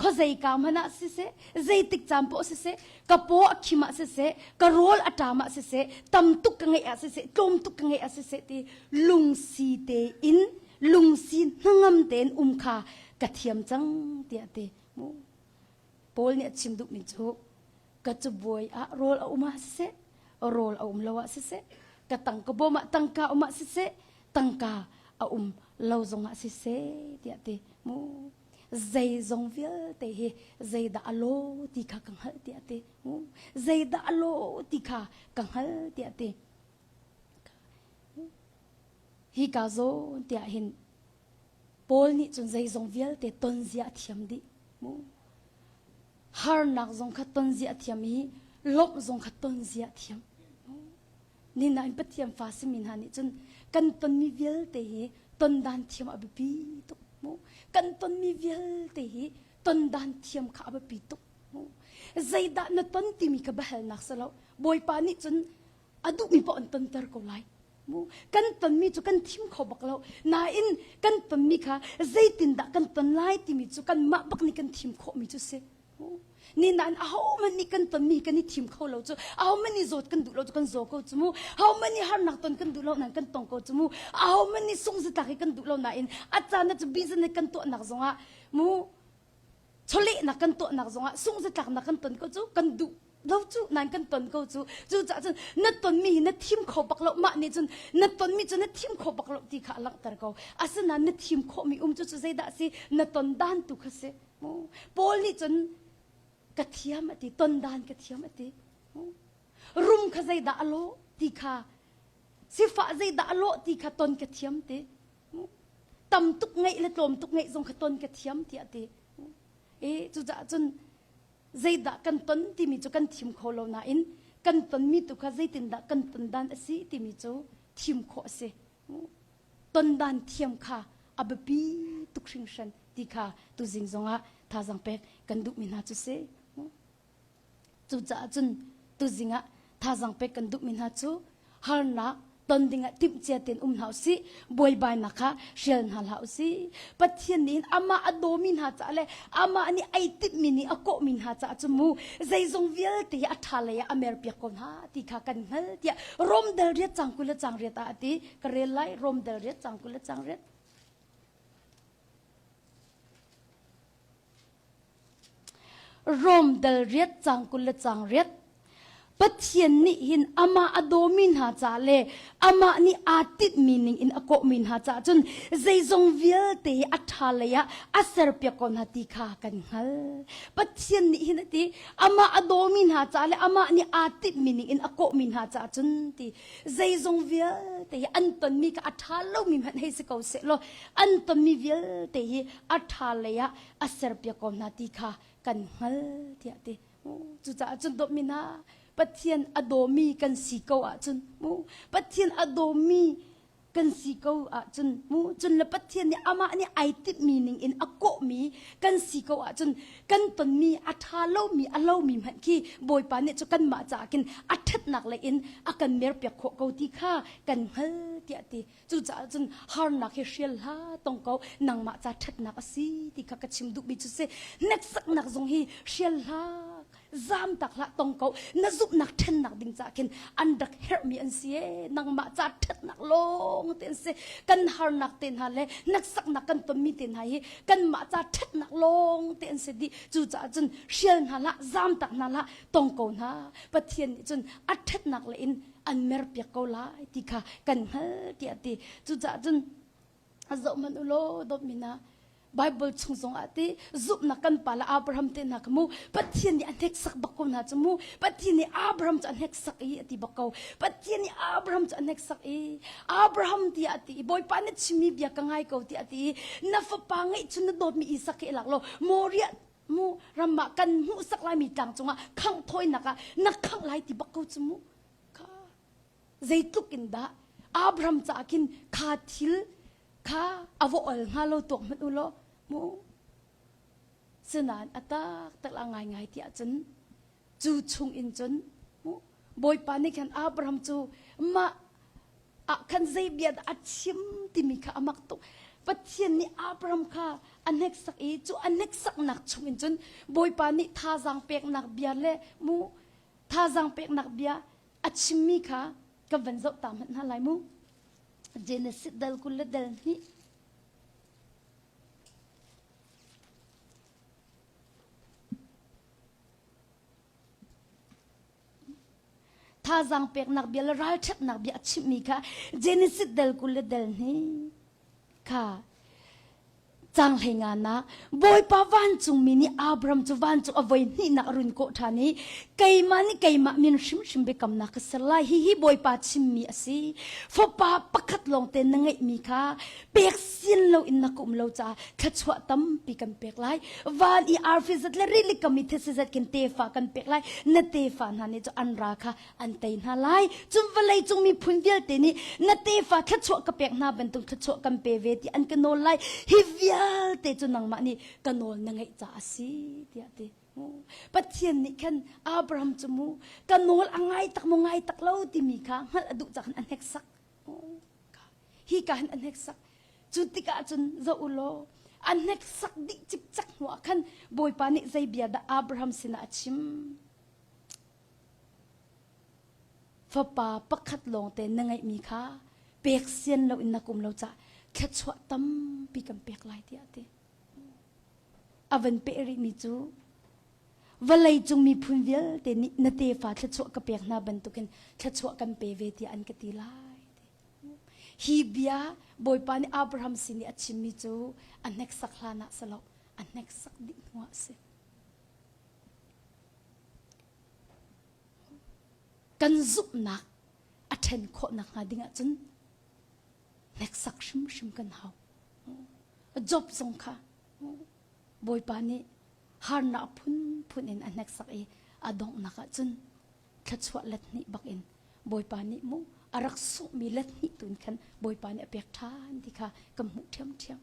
khuazei ka hmanh ah siseh zeitik caan poah siseh ka paw a khim ah siseh ka rawl a ṭam ah siseh tam tuk ka ngeih ah siseh tlawm tuk ka ngeih ah siseh ti lungsi tein lungsi hnangam tein um kha ka thiam cang tiah ti mu Paul nih a chim duhmi cu ka cabuai ah rawl a um ah siseh rawl a um lo ah siseh ka tangka bawm ah tangka um ah siseh tangka a um lo zong ah siseh tiah ti mu zeizong vialte hi zeidah a law ti kha ka hngalh tiah ti zeidah a law ti kha ka hngalh tiah ti hi ka zawn tiah hin Paul nih cun zeizong vialte ton zia a thiam dih mu harnak zong kha ton zia a thiam i lawmh zong kha ton zia a thiam Ninain Pathian fa simi hna nih cun kan tonmi vialte hi tondan thiam a biapi tuk mu. Kan tonmi vialte hi tondan thiam kha a biapi tuk mu. Zeidah na ton timi kha biahalnak si lo. Bawipa nih cun a duhmi paoh an tonter ko lai. Mu. Kan tonmi cu kan thim kho bak lo. Nain kan tonmi kha zeitindah kan ton lai timi cu kanmah bak nih kan thim khawhmi cu si. Ni nain ahohmanh nih kan tonmi kan i thim kho lo cu. Ahohmanh nih zawt kan duh lo cu kan zaw ko cu mu. Ahohmanh nih harnak ton kan duh lo nain kan tong ko cu mu. Ahohmanh nih sungzatlak hi kan duh lo nain a caan ah cu business kan tuahnak zongah mu chawlehnak kan tuahnak zongah sungzatlaknak kan ton ko cu kan duh lo cu nain kan ton ko cu. Cucaah cun na tonmi hi na thim kho bak lo. Mah nih cun na tonmi cu na thim kho bak lo ti kha a langhter ko. Asinain na thim khawhmi um cu cu zeidah a si? Na ton dan tu kha si. Paul nih cun ka thiam a ti, ton dan ka thiam a ti. Rum kha zeidah a lawh ti kha, sifah zeidah a lawh ti kha ton ka thiam ti. Tam tuk ngeih le tlawm tuk ngeih zong kha ton ka thiam tiah a ti. E cucaah cun zeidah kan ton timi cu kan thim kho lo nain kan tonmi tu kha zeitindah kan ton dan a si timi cu thim khawh a si. Tondan thiam kha a biapi tuk hringhran ti kha tuzing zongah thazaang pek kan duhmi hna cu si. Cucaah cun tuzing ah thazaang pek kan duhmi hna cu harnak ton dingah timhcia tein um hna usih, buaibainak kha hrial hna hlah usih. Pathian nih amah a dawmi hna caah le amah nih ai timhmi nih a kawhmi hna caah cu mu zeizong vialte hi a ṭha lei ah a merpiak ko hna ti kha kan hngal tiah Rom dal riat cang 20 le cang riat ah a ti. Ka rel lai Rom dal riat cang 20 le cang riat. Rom dal riat cang 20 le cang riat. Pathian nih hin amah a dawmi hna ca le amah nih aa tinhmi ning in a kawhmi hna caah cun zeizong vialte hi a ṭha lei ah a serpiak ko hna ti kha kan hngal. Pathian nih hin a ti amah a dawmi hna ca le amah nih aa tinhmi ning in a kawhmi hna caah cun ti zeizong vialte hi an tonmi kha a ṭha lomi hmanh hei si ko seh law an tonmi vialte hi a ṭha lei ah a serpiak ko hna ti kha kan hngal tiah ti. Cucaah cun dawtmi hna Pathian a dawmi kan si ko ahcun mu Pathian a dawmi kan si ko ahcun mu cun le Pathian nih amah nih ai timhmi ning in a kawhmi kan si ko ahcun kan tonmi a ṭha lomi a lomi hmanh khi Bawipa nih cu kanmah caah khin a ṭhatnak lei in a kan merpiak khawh ko ti kha kan hngal tiah ti Cucaah cun harnak hi hrial hlah tong ko nangmah ca ṭhatnak a si ti kha ka chim duhmi cu si. Hneksaknak zong hi hrial hlah zam tak hlah tong ko na zumhnak ṭhennak ding caah khin an rak herhmi an si ee nangmah ca ṭhatnak lawng te an si kan harnak te hna le hneksaknak kan tonmi te hna hi kanmah ca ṭhatnak lawng te an si dih cucaah cun hrial hna hlah zam tak hna hlah tong ko hna Pathian nih cun a ṭhatnak le in an merpiak ko lai ti kha kan hngal tiah a ti cucaah cun zoh hmanh u law dawtmi hna Bible chung zong ah ti zumhnak kan pa le Abraham te hna kha mu Pathian nih a hneksak bak ko hna cu mu Pathian nih Abraham cu a hneksak i a ti bak ko Pathian nih Abraham cu a hneksak i Abraham tiah a ti i Bawipa na chimmi bia ka ngai ko tiah a ti i na fapa ngeih chun na dawtmi Isak hi i lak law Moriah mu ram ah kan hmuhsak laimi tlang cungah khangh thawinak ah na khangh lai ti bak ko cu mu kha zeitluk in dah Abraham caah khin kha thil kha a va ol hnga lo tuak hmanh u law mu sinain a tak tak la ngai ngai tiah cun cu chung in cun mu Bawipa nih khan Abraham cu mah ah khan zei bia dah a chim timi kha a mak tuk Pathian nih Abraham kha a hneksak i cu a hneksaknak chung in cun Bawipa nih thazaang peknak bia le mu thazaang peknak bia a chimmi kha ka van zoh ta hmanh hna lai mu. Genesis dal 20 le dal hnih. Thazaang peknak bia le ralṭhatnak bia a chimmi kha Genesis dal 20 le dal hnih kha Caang hleinganak Bawipa vancungmi nih Abraham cu vancung a voi hnihnak a run kawh ṭhan i keimah nih keimah min hrimhrim biakamnak ka ser lai. Hihi Bawipa chimmi a si. Fapa pakhat lawngte na ngeihmi kha pek sin loin na ka um lo caah thluachuah tampi kan pek lai. Van i arfi zat le rili kam i thetse zat khin tefa kan pek lai. Na tefa hna nih cu an ral kha an tei hna lai cun vawlei cung miphun vialte nih na tefa thluachuah ka pek hna bantuk thluachuah kan pe ve ti an ka nawl lai hi vialte cu nangmah nih ka nawl na ngeih caah a si tiah ti Pathian nih khan Abraham cu mu ka nawl a ngai tak mu ngai tak lo timi kha hngalh a duh cak a hneksak hi ka hin a hneksak cu tikah cun zoh u law. A hneksak dih cikcek hnu ah khan Bawipa nih zei bia dah Abraham sinah a chim? Fapa pakhat lawngte na ngeihmi kha pek sian loin na kum lo cah thluachuah tampi kan pek lai tiah a ti. A van peh rihmi cu vawlei cung miphun vialte nih na tefa thluachuah ka pek hna bantukin thluachuah kan pe ve tiah an ka ti lai. Hi bia Bawipa nih Abraham sin i a chimmi cu a hneksak hlan ah si lo, a hneksak dih hnuah a si. Kan zumhnak a ṭhen khawh nakhnga ding ahcun hneksak hrimhrim kan hau. Job zong kha Bawipa nih harnak phunphun in a hneksak i a donghnak ahcun thluachuah let hnih bak in Bawipa nih mu a rak sunghmi let hnih tu in khan Bawipa nih a pek ṭhan ti kha kan hmuh ṭhiamṭhiam.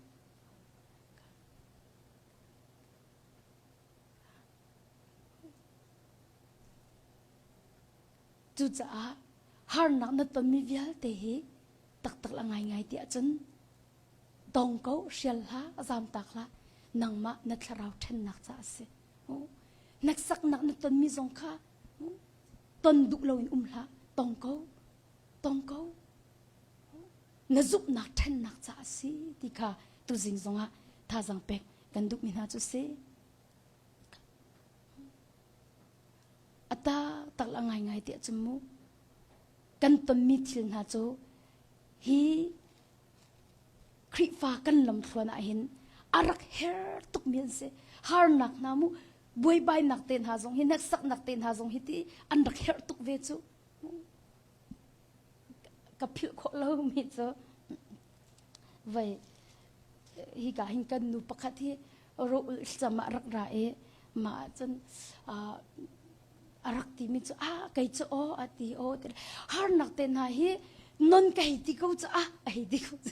Cucaah harnak na tonmi vialte hi taktak la ngaingai ti ahcun tong ko, hrial hlah, zamtak hlah, nangmah na thlarau ṭhennak caah a si. Hneksaknak na tonmi zong kha ton duh loin um hlah, tong ko, tong ko. Na zumhnak ṭhennak caah a si ti kha tuzing zongah thazaang pek kan duhmi hna cu si. A taktak la ngaingai tiah cun mu kan tonmi thil hna cu hi Khrihfa kan lamthluan ah hin a rak her tukmi an si. Harnak hna mu buaibainak te hna zong hi hneksaknak te hna zong hi ti an rak herh tuk ve cu. Ka philh khawh lomi cu vei hika hin kan nu pakhat hi ro cam ah rak ra i mah ahcun a rak timi cu ah kei cu aw a ti aw ti harnak te hna hi non ka hei ti ko cu ah a hei ti ko cu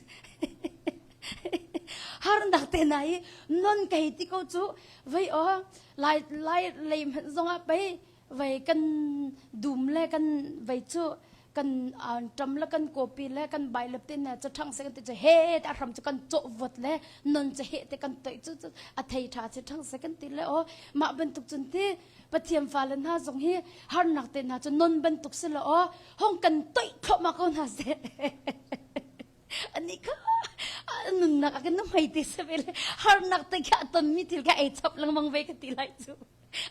harnak te hna hi non ka hei ti ko cu vei aw lai lai lei hmanh zongah pei vei kan dum le kan vei cu kan ṭam le kan kawpi le kan bai le te na caṭhang se kan ti cu he te a hram cu kan cawh vot le non cu he te kan toih cu a thei ṭha ci ṭhang se kan ti le aw mah bantuk cun ti Pathian fale hna zong hi harnak te hna cu non bantuk si lo aw hong kan toih thluahmah ko hna seh ani kha nunnak a kan hmai te se ve le harnak te kha a tonmi thil kha ei chap lengmang ve ka ti lai cu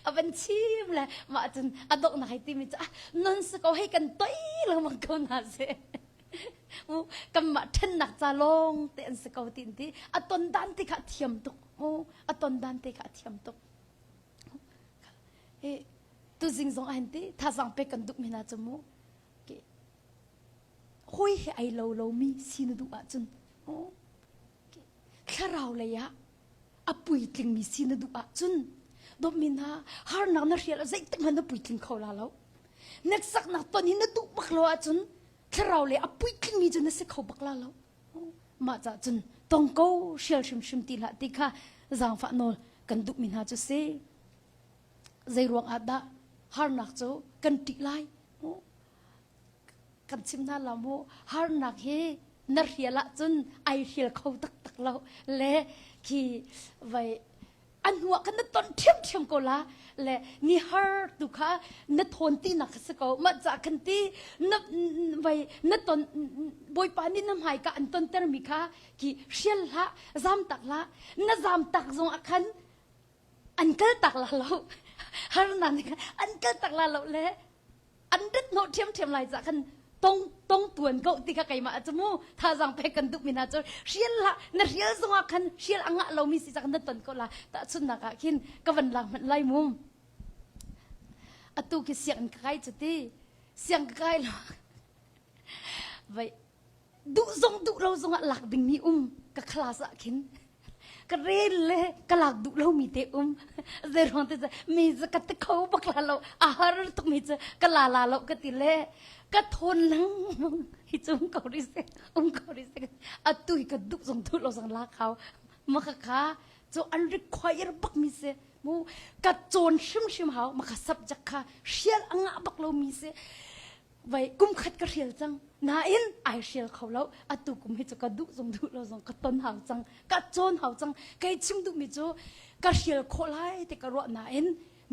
a van chim le mah cun a donghnak hei timi cu ah non si ko hei kan toi lengmang ko hna seh mu kanmah ṭhennak ca lawng te an si ko ti ti a ton dan te kha a thiam tuk mu a ton dan te kha a thiam tuk e tuzing zong ahin ti thazang pe kan duh mi hna cu mu hoi he ai lo lo mi si na duh ahcun thlarau lei ah a puitlingmi si na duh ahcun dawtmi hna harnak na hrial zeitik hmanh na puitling kho la lo hneksaknak ton hi na duh bak lo ahcun thlarau le a puitlingmi cu na si kho bak la lo mah cah cun tong ko hrial hrimhrim ti hlah ti kha zaangfah nawl kan duhmi hna cu si zei ruang ah dah harnak cu kan ṭih lai Kan chim hna lo mu harnak hi na hrial ahcun ai hrial kho taktak lo le khi vai an hnuah khan na ton ṭhiamṭhiam ko la le ni har tu kha na thawn ti nak kha si ko mah ca khan ti na vai na ton bawipa nih na hmai ka an ton termi kha khi hrial hlah zam tak hlah na zam tak zong ah khan an kal tak la lo harnak nih khan an kal tak la lo le an rit hnawh ṭhiamṭhiam lai cah khan tong tong tuan ko ti kha keimah cu mu thazaang pek kan duhmi hna cu hrial hlah na hrial zongah khan hrial a ngah lomi si cak na ton ko la tahchunhnak ah khin ka van lang hmanh lai mu atu khi sianginn ka kai cu ti siang ka kai lo vai duh zong duh lo zongah lak dingmi um ka class ah khin ka rel le ka lak duh lomi te um zeiruang te mi cu ka ti kho bak la lo a har tuk mi cu ka la la lo ka ti le ka thawn lengmang hi cu um ko rih seh um ko rih seh atu hi ka duh zong duh lo zong la khau ma kha kha cu an require bak mi si mu ka cawn hrimhrim hau ma kha subject kha hrial a ngah bak lo mi si vai kum khat ka hrial cang. Nain ai hrial kho lo. Atu kum hi cu ka duh zong duh lo zong ka ton hau cang. Ka cawn hau cang. Kei chim duhmi cu ka hrial khawh lai ti ka ruah nain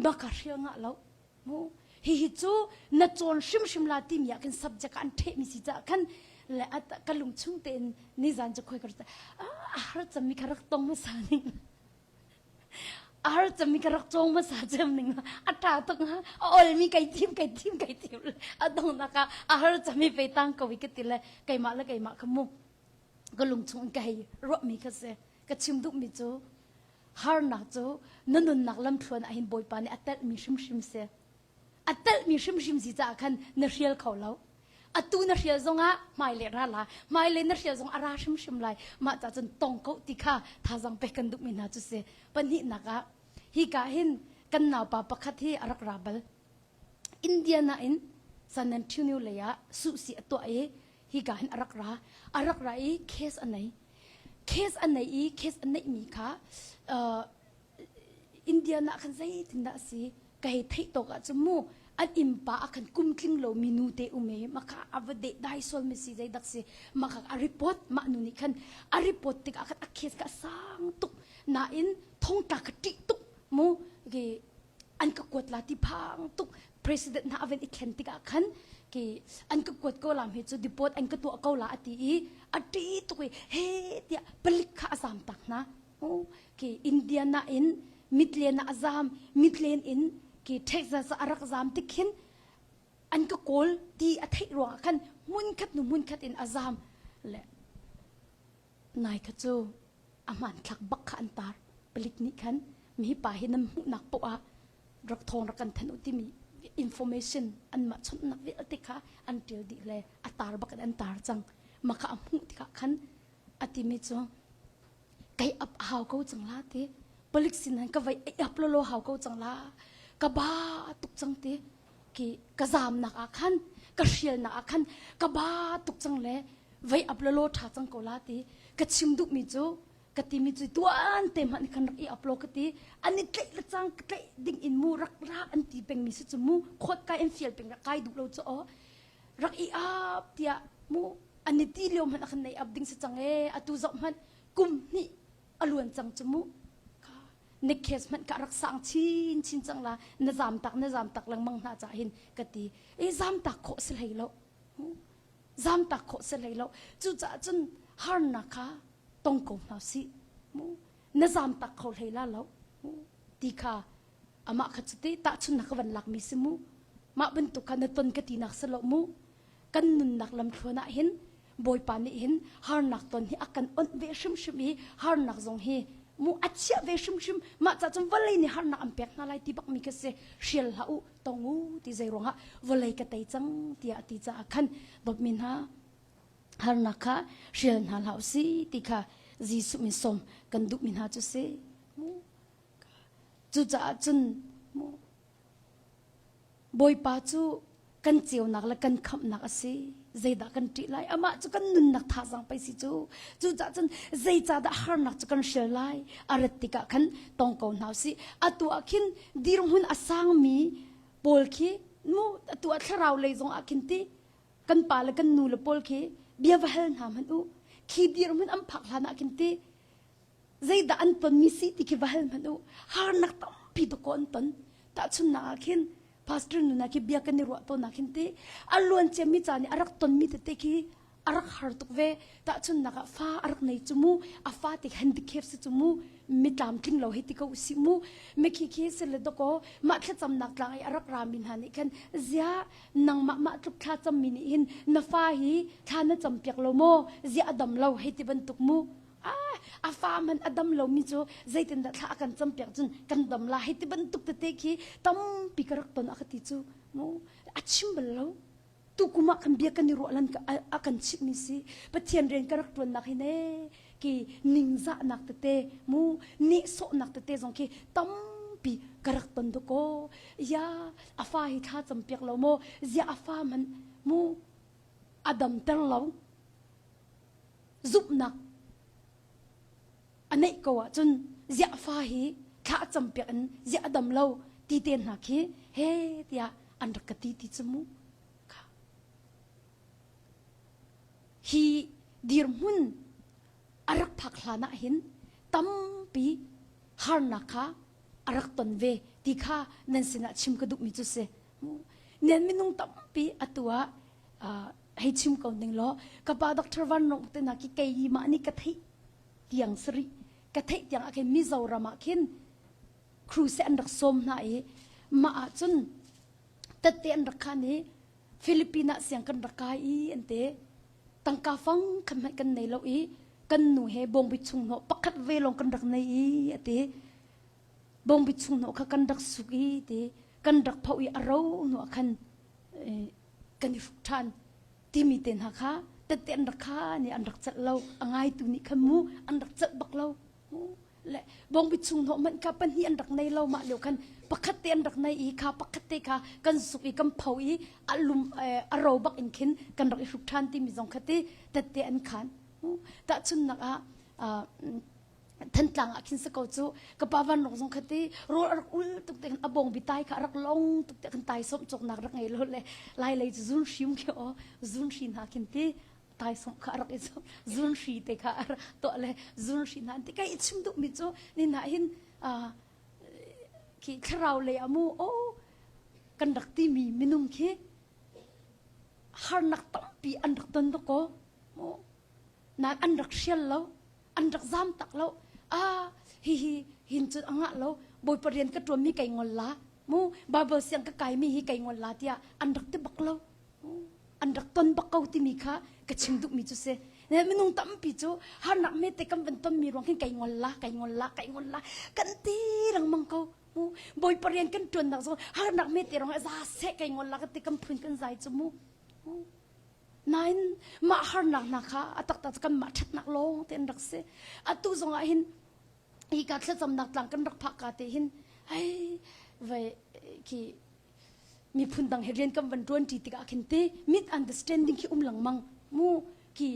ma ka hrial ngah lo. Mu hihi cu na cawn hrimhrim la timi ah khin subject ah an ṭhehmi si caah khan le ka lung chung tein nizan cu khoi ka a har cemmi kha rak tong hmasa ning a har cemmi ka rak cawng hmasa cem ning a ṭha tuk ha a olmi kai thim kai thim kai thim a donghnak ah a har cemmi pe tang ko i ka ti le keimah le keimah kha mu ka lung chung in ka hei ruahmi kha si ka chim duhmi cu harnak cu na nunnak lamthluan ah hin Bawipa nih a telhmi hrimhrim si. A telhmi hrimhrim si caah khan na hrial kho lo. Atu na hrial zongah hmailei ra la, hmailei na hrial zong a ra hrimhrim lai. Mah ca cun tong ko ti kha thazang pek kan duhmi hna cu si. Pahnihnak ah hika hin kan naupa pakhat hi a rak ra bal. Indiana in San Antonio lei ah suhsi a tuah i hika hin a rak ra. A rak ra i case a nei. Case a nei i case a neihmi kha uh, Indian ah khan zeitindah a si ka hei theih tawk ahcun mu an innpa ah khan kum tling lo mi nu te um i maka a va deh dai sual mi si zeidak si maka a report mah nu nih khan a report tikah khan a case ka sang tuk nain thongtla ka ṭih tuk mu ki an ka kuat la ti phang tuk president hna aven i thlen tikah khan ki an ka kuat ko lam hi cu deport an ka tuah ko la ati i a ṭi tuk i he tiah palik kha a zam tak hna ki Indiana in Midland ah a zam Midland in ki Texas ah a rak zam tik khin an ka kawl ti a theih ruangah khan hmun khat nu hmun khat in a zam le nai kha cu a hmanthlak bak kha an tar palik nih khan mi pa hi nan hmuhnak poah ah rak thawng rak kan thanh u timi information anmah chawnhnak vialte kha an ṭial dih le a tar bak in an tar cang mah kha a hmuh tikah khan a timi cu kei ap a hau ko cang la ti palik sin han ka vai ap lo hau ko cang la ka ba tuk cang ti ki ka zamnak ah khan ka hrialnak ah khan ka ba tuk cang le vei ap lo tha cang ko la ti ka chim duh mi cu ka ti mi cu tuan te hmanh khan rak i upload ka ti an i tlaih le cang ka tlaih ding in mu rak ra an ti peng mi si cu mu khawt kai an fial peng rak kai duh lo cu aw rak i ap tiah mu an i ti lio hmanh ah khan nei ap ding si cang e atu zoh hmanh kum hnih a luan cang cu mu na case hmanh ka rak sang chin chin cang la na zam tak na zam tak lengmang hna ca hin ka ti e zam tak khawh si hlei lo zam tak khawh si hlei lo cucaah cun harnak kha tong ko hna sih mu na zam tak kho hlei la lo ti kha amah kha cuti tahchunnak ka van lakmi si mu mah bantuk kha na ton ka tinak si lo mu kan nunnak lamthluan ah hin Bawipa nih hin harnak ton hi a kan onh ve hrimhrim i harnak zong hi mu a chiah ve hrimhrim mah ca cun vawlei nih harnak an pek hna lai ti bak mi kha si hrial hlah u tong u ti zei ruangah vawlei ka tei cang tiah a ti caah khan dawtmi hna harnak kha hrial hna hlah u si ti kha Jesuh min sawm kan duhmi hna cu si cucaah cun Bawipa cu kan ceunak le kan khamhnak a si. Zeidah kan ṭih lai? Amah cu kan nunnak thazaang pei si cu. Cucaah cun zeicahdah harnak cu kan hrial lai? A rat tikah khan tong ko hna usih. Atu ah khin dirhmun a sangmi pawl khi mu atu ah thlarau lei zong ah khin ti kan pa le kan nu le pawl khi bia va hal hna hmanh u. Khi dirhmun an phak hlan ah khin ti zeidah an tonmi si ti khi va hal hmanh u harnak tampi dawkaw an ton tahchunnak ah khin pastor nuna khi bia kan i ruah tawn ah khin ti a luan ciami ca nih a rak tonmi tete khi a rak har tuk ve tahchunnak ah fa a rak nei cu mu a fa ti handicap si cu mu mi tlamtling lo hei ti ko si mu mi khi khi si le dawkaw mah thlacamnak tlang i a rak rami hna nih khan zia nangmah mah tluk thla cammi nih hin na fa hi thla na cam piak lo maw zia a dam lo hei ti bantuk mu a fa man a dam lomi cu zeitindah thla a kan campiak cun kan dam la hei ti bantuk tete khi tampi ka rak ton a ka ti cu mu a chim bal lo tukum ah kan bia kan i ruah lan a kan chimhmi si pathian rian ka rak tuannak hi ne ki ningzahnak tete mu nehsawhnak tete zong khi tampi ka rak ton dakaw ya a fa hi thla campiak lo maw zia a fa man mu a damter lo zumhnak a neih ko ahcun ziah fa hi thla a campiak in ziah a dam lo ti te hna khi he tiah an rak ka ti ti cu mu kha. Hi dirhmun a rak phak hlan ah hin tampi harnak kha a rak ton ve ti kha nan sinah chim ka duhmi cu si. Nan minung tampi atu ah hei chim ko ning law ka pa Dr. Van Rong te na ki kei mah nih ka theih tiang sari ka theih tiang ah khin Mizoram ah khin cruise an rak sawm hna i mah ah cun tette an rak khan i Philippines ah siang kan rak kai i an te tangka fang khan hmanh kan nei lo i kan nu he bawngbi chung hnawh pakhat ve lawng kan rak nei i a ti bawngbi chung hnawh kha kan rak suk i ti kan rak pho i a ro hnu ah khan kan i hruk ṭhan timi te hna kha tette an rak kha nih an rak celh lo a ngaitu nih khan mu an rak celh bak lo le bawngbi chung hnawh hmanh kha pahnih an rak nei lo mah lio khan pakhat te an rak nei i kha pakhat te kha kan suk i kan pho i a lum a ro bak in khin kan rak i hruk ṭhan timi zong kha ti tette an khan tahchunnak ah Thantlang ah khin si ko cu ka pa van rong zong kha ti rawl a rak ul tuk te khan a bawng bi tai kha a rak long tuk te khan tai som cawknak rak ngei lo le lai lei cu zun hrim khi o zun hri hna khin ti tai som kha a rak i zun hri te kha a tuah le zun hri hna ti kai i chim duh mi cu ni na hin khi thlarau lei amu o kan rak ti mi minung khi harnak tampi an rak ton ko nan an rak hrial lo an rak zam tak lo a hi hi hin cun a ngah lo bawipa rian ka ṭuan mi kai ngol la mu bible siang ka kai mi hi kai ngol la tiah an rak ti bak lo an rak ton bak ko timi kha ka chim duh mi cu si ne minung tampi cu harnak me te kan van ton mi ruang hin kai ngol la kai ngol la kai ngol la kan ti lengmang ko mu bawipa rian kan ṭuan nak zong harnak me te rong za seh kai ngol la ka ti kan phun kan zai cu mu Nain mah harnak hna kha a taktak cu kanmah ṭhatnak lawng te an rak si. Atu zong ah hin hika thlacamnak tlang kan rak phak ka te hin hei vai khi miphun dang he rian kan van ṭuan ṭi tikah khin te misunderstanding khi um lengmang mu khi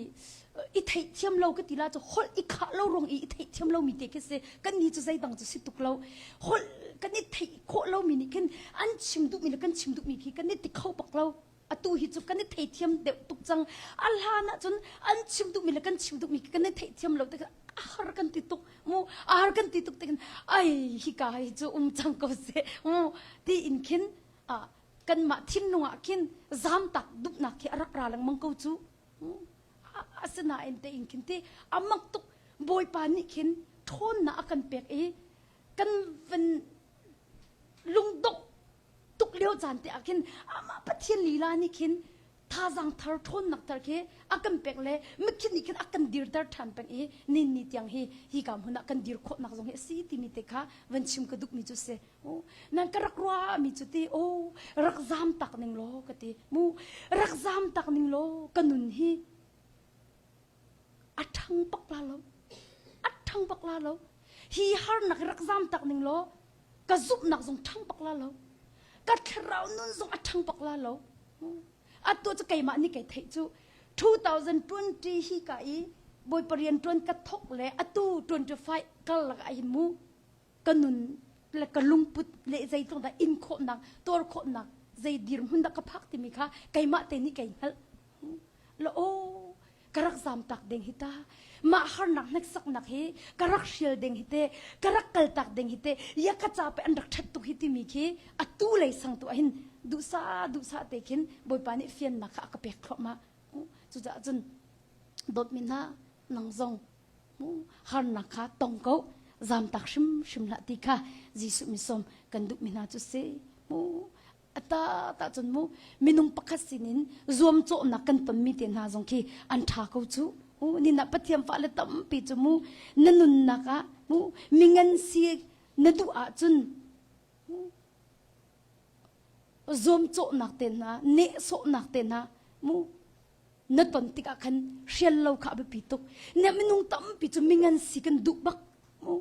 i theihthiam lo ka ti la cu holh i khah lo ruang i i theihthiam lo mi te khi si kan ni cu zeidang cu si tuk lo holh kan i theih khawh lo mi nih khin an chim duh mi le kan chim duh mi khi kan i ti kho bak lo atu hi cu kan i theithiam deuh tuk cang a hlan ah cun an chim duhmi le kan chim duhmi kan i theihthiam lo tik a har kan ti tuk mu a har kan ti tuk tik ai hika hi cu um cang ko seh mu ti in khin a kanmah thinlung ah khin zamtak duhnak khi a rak ra lengmang ko cu asinain te in khin ti a mak tuk bawipa nih khin ṭhawnnak a kan pek i kan van lungdongh tuk lio caan te ah khin amah Pathian lila nih khin thazaang thar ṭhawnnak thar khi a kan pek le mikhin nih khin a kan dirter ṭhan peng i nin ni tiang hi hi ka hmun ah kan dir khawhnak zong hi a si timi te kha van chim ka duhmi cu si nan ka rak ruah mi cu ti o rak zam tak ning law ka ti mu rak zam tak ning law ka nun hi a ṭhang bak la lo a ṭhang bak la lo hi harnak rak zam tak ning law ka zumhnak zong ṭhang bak la lo ka thlarau nun zong a ṭhang bak la lo atu cu keimah nih kei theih cu 2020 hi ka i bawipa rian ṭuan ka thok le atu 25 kal lak ah hin mu ka nun le ka lungput le zeitluk dah in khawhnak tuar khawhnak zei dirhmun dah ka phak timi kha keimah te nih kei hngalh la aw ka rak zam tak ding hi ta mah harnak hneksaknak hi ka rak hrial ding hi te ka rak kal tak ding hi te ya ka ca pe an rak that tuk hi timi khi atu lei sang tu hin duhsa duhsa te khin bawipa nih fiannak kha a ka pek thluahmah cucaah cun dawtmi hna nang zong harnak kha tong ko zamtak hrimhrim hlah ti kha Jesuh misawm kan duhmi hna cu si mu ata ta cun mu minung pakhat sinin zuamcawhnak kan tonmi te hna zong khi an ṭha ko cu ni na Pathian fale tampi cu mu na nunnak ah mu mingan si na duh ahcun zuamcawhnak te hna nehsawhnak te hna mu na ton tikah khan hrial lo kha a biapi tuk na minung tampi cu mingan si kan duh bak mu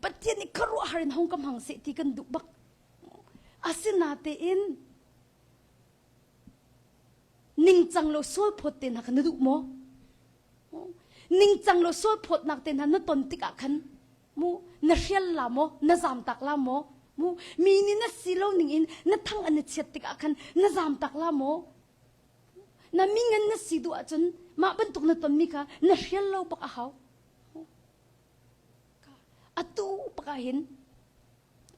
Pathian nih khuaruahhar in hong ka hmang seh ti kan duh bak asinatein ningcang lo sual phawt te hna kha na duh maw ningcang lo sual phawtnak te hna na ton tikah khan mu na hrial la maw na zamtak la maw mu mi nih na si lo ning in na thang an i chiat tikah khan na zamtak la maw? Na mi ngan na si duh ahcun mah bantuk na tonmi kha na hrial lo bak a hau. Atu bak ah hin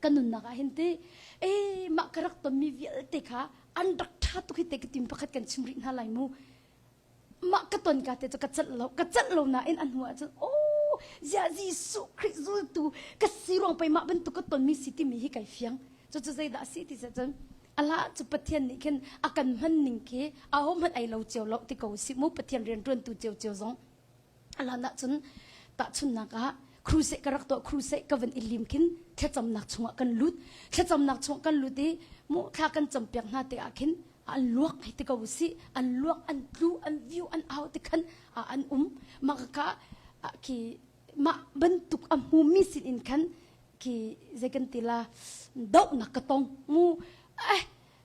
ka nunnak ah hin ti e mah ka rak tonmi vialte kha an rak ṭha tuk hi te ka tim pakhat kan chim rih hna lai mu. Mah ka ton ka te cu ka celh lo ka celh lo nain a hnu ah cun oh ziah Jesuh Khrih zultu ka si ruang pei mah bantuk ka tonmi si timi hi kai fiang. Cucu zeidah a si ti cun Allah cu Pathian nih khin a kan hman ning khi aho hmanh ai lo cio lo ti ko si mu Pathian rian ṭuantu cio cio zong Alan ahcun tahchunhnak ah crusade ka rak tuah crusade ka van i lim khin thlacamnak chungah kan lut thlacamnak chungah kan lut i mu thla kan campiak hna te ah khin an luak hei ti ko usih an luak an tlu an view an au ti khan an um mah ka khi mah bantuk a hmumi sin in khan khi zei kan ti la dohnak ka tong mu eh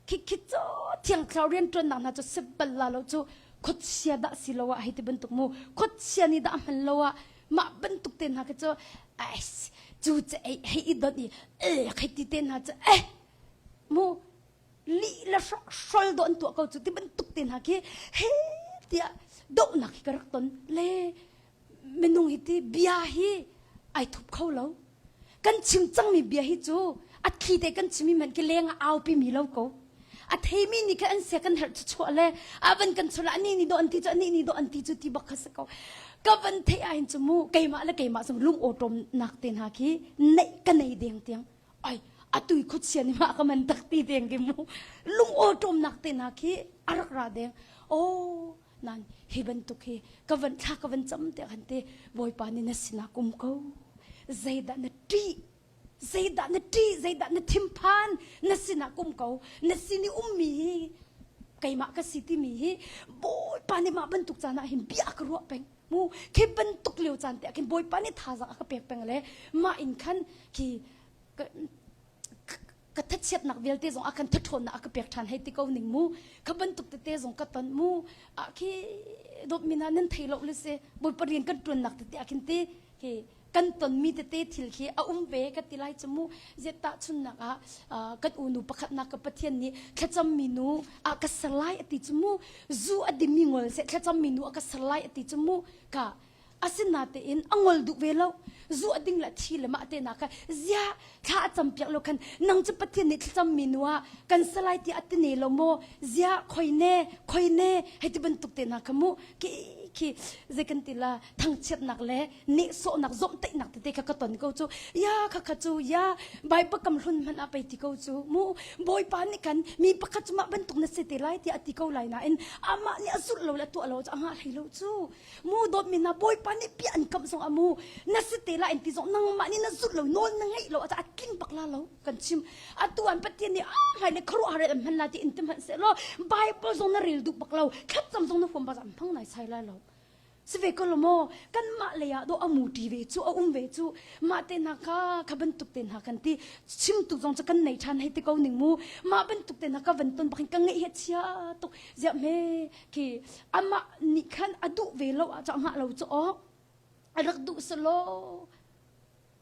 khi khi cu thiang thlarau rianṭuannak hna cu si bal la lo cu khuachia dah si lo ah hei ti bantuk mu khuachia nih dah a hman lo ah mah bantuk te hna khi cu ai cu cu ei hei i don i eh hei ti te hna cu eh mu lih le hrol do an tuah ko cu ti bantuk te hna khi he tiah dohnak hi ka rak ton le minung hi ti bia hi ai thup kho lo kan chim cangmi bia hi cu a thli te kan chimmi hmanh khi leng ah aupi mi lo ko a theimi nih khan an sia kan herh chuah le a van kan chuah ani ni do an ti cu ani ni do an ti cu ti bak kha si ko ka van theih ah hin cu mu keimah le keimah zong lung awṭawm nak te hna khi neih ka nei deng tiang ai atui khuachia nih mah ka man tak ti deng ki mu lung awṭawm nak te hna khi a rak ra deng oh Nan hi bantuk hi ka van thla ka van cam te khan te Bawipa nih na sinah kum ko. Zeidah na ṭih? Zeidah na ṭih? Zeidah na thinphan? Na sinah kum ko. Na sin i ummi hi keimah ka si timi hi Bawipa nih mah bantuk caan ah hin bia ka ruah peng. Mu khi bantuk lio caan te ah khin Bawipa nih thazaang a ka pek peng le mah in khan khi ka thachiatnak vialte zong a kan thathawnnak a ka pek ṭhan hei ti ko ning mu kha bantuk tete zong ka ton mu ah khi dawtmi hna nan thei lo le si bawipa rian kan ṭuannak tete ah khin ti khi kan tonmi tete thil khi a um ve ka ti lai cu mu zet tahchunnak ah kan unu pakhatnak ka pathian nih thlacammi nu a ka ser lai a ti cu mu zu a dimi ngol seh thlacammi nu a ka ser lai a ti cu mu ka Asinatein a ngol duh ve lo. Zu a ding le thi le mah te na kha zia thla a cam piak lo khan nang cu Pathian nih thlacam mi nu ah kan salai ti a ti ne lo maw zia khoi ne khoi ne hei ti bantuk te na kha mu ki khi zei kan ti la thangchiatnak le nehsawhnak zomhtaihnak tete kha ka ton ko cu ya kha kha cu ya Bible kam hlun hmanh ah pei ti ko cu mu Bawipa nih kan mi pakhat cu mah bantuk na si te lai tiah a ti ko lai nain amah nih a zulh lo le tuah lo cu a ngah hlei lo cu Mu dawtmi hna Bawipa nih bia an kamh zong ah mu na si te lai an ti zong nangmah nih na zulh lo nawl na ngeih lo a tling bak la lo kan chim atu an Pathian nih ah hlai le khuaruahhar an hman la ti in ti hmanh seh law Bible zong na rel duh bak lo thlacam zong na huam bak an hmang nai sai lai lo si ve ko lo maw kanmah lei ah do amu ṭi ve cu a um ve cu mah te hna kha kha bantuk te hna kan ti chimtu zong cu kan nei ṭhan hei ti ko ning mu mah bantuk te hna ka van ton bak in ka ngeih hi chia tuk ziah hme khi amah nih khan a duh ve lo ah ngah lo cu awk a rak duh selaw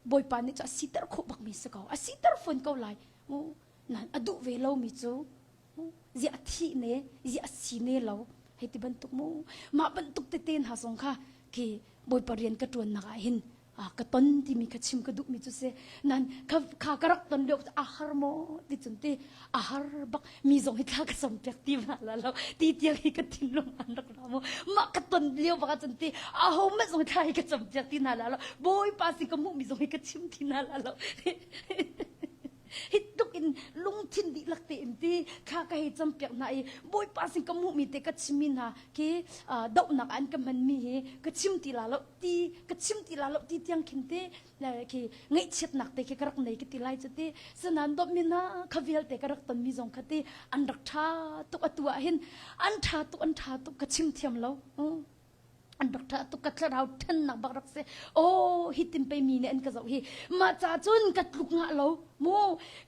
bawipa nih cu a siter khawh bak mi si ko a siter fawn ko lai mu nan a duh ve lo mi cu zia a thih ne zia a si ne lo hei ti bantuk mu mah bantuk tete hna zong kha khi bawipa rian ka ṭuan nak ah hin ka ton timi kha chim ka duhmi cu si nan kha kha ka rak ton lio a har maw ti cun ti a har bak mi zong hi thla ka som piak ti ma la lo ti tiang hi ka thinlung an rak ra mu mah ka ton lio bak cun ti a ho mah zong thla hi ka cam piak ti na la lo bawipa sin ka hmuh mi zong hi ka chim ti na la lo hi tluk in lungthin dihlak tein ti thla ka hei cam piak hna i bawipa sin ka hmuhmi te ka chimmi hna khi dohnak an ka hmanmi hi ka chim ti la lo ti ka chim ti la lo ti tiang khin te khi ngaihchiatnak te khi ka rak nei ka ti lai cu ti sanan dawtmi na kha vialte ka rak tonmi zong kha ti an rak ṭha tuk atu ah hin an ṭha tuk an ṭha tuk ka chim thiam lo an rak ṭha tuk ka thlarau ṭhennak bak rak si oh hi tin pei mi nih an ka zoh hi mah ca cun ka tluk ngah lo mu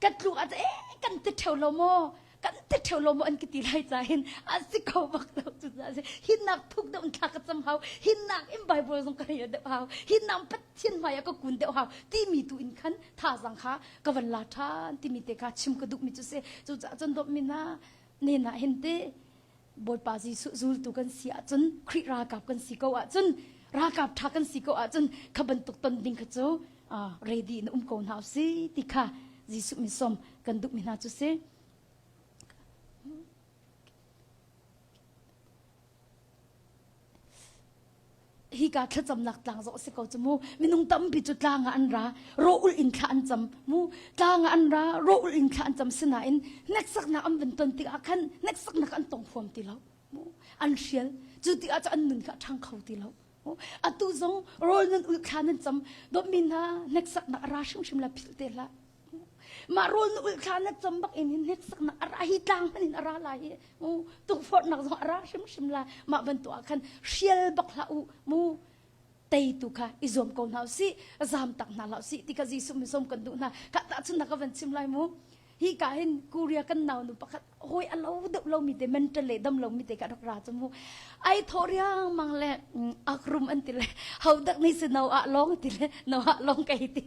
ka tluk ah eh kan ti ṭheu lo maw kan ti ṭheu lo maw an ka ti lai ca hin a si kho bak lo cu ca si hinnak thuk deuh in thla ka cam hau hinnak in bible zong ka rel deuh hau hinnak pathian hmai ah ka kun deuh hau timi tu in khan thazang kha ka van la ṭhan timi te kha chim ka duh mi cu si cu ca cun dawt mi na ne na hin te. Bawipa Jesuh zultu kan si ahcun Khrih ralkap kan si ko ahcun ralkap ṭha kan si ko ahcun kha bantuk ton ding kha cu ready in um ko hna usih ti kha Jesuh min sawm kan duhmi hna cu si. Hika thlacamnak tlang zawh si ko cu mu minung tampi cu tlang ah an ra rawh in thla an cam mu tlang ah an ra rawh in thla an cam sinain hneksaknak an van ton tikah khan hneksaknak an tong huam ti lo mu an hrial cu tikah cu an nun kha a ṭhang kho ti lo atu zong rawl nan ul thla nan cam dawtmi hna hneksaknak a ra hrimhrim la philh te hlah mah rawl na ul thla na cam bak in hin hneksaknak a ra hi tlang hman in a ra lai hi mu tukforhnak zong a ra hrimhrim la mah bantuk ah khan hrial bak hlah u mu teitu kha i zuam ko hna usih zam tak hna hlah usih ti kha Jesuh min sawm kan duh hna ka tahchunnak ka van chim lai mu hi ka hin Korea kan nau nu pakhat hoi a lo deuh lo mi te mental le dam lo mi te ka rak ra chu mu ai tho riang mang le akrum an ti le ho dak ni se no ah long ti le no ah long kai ti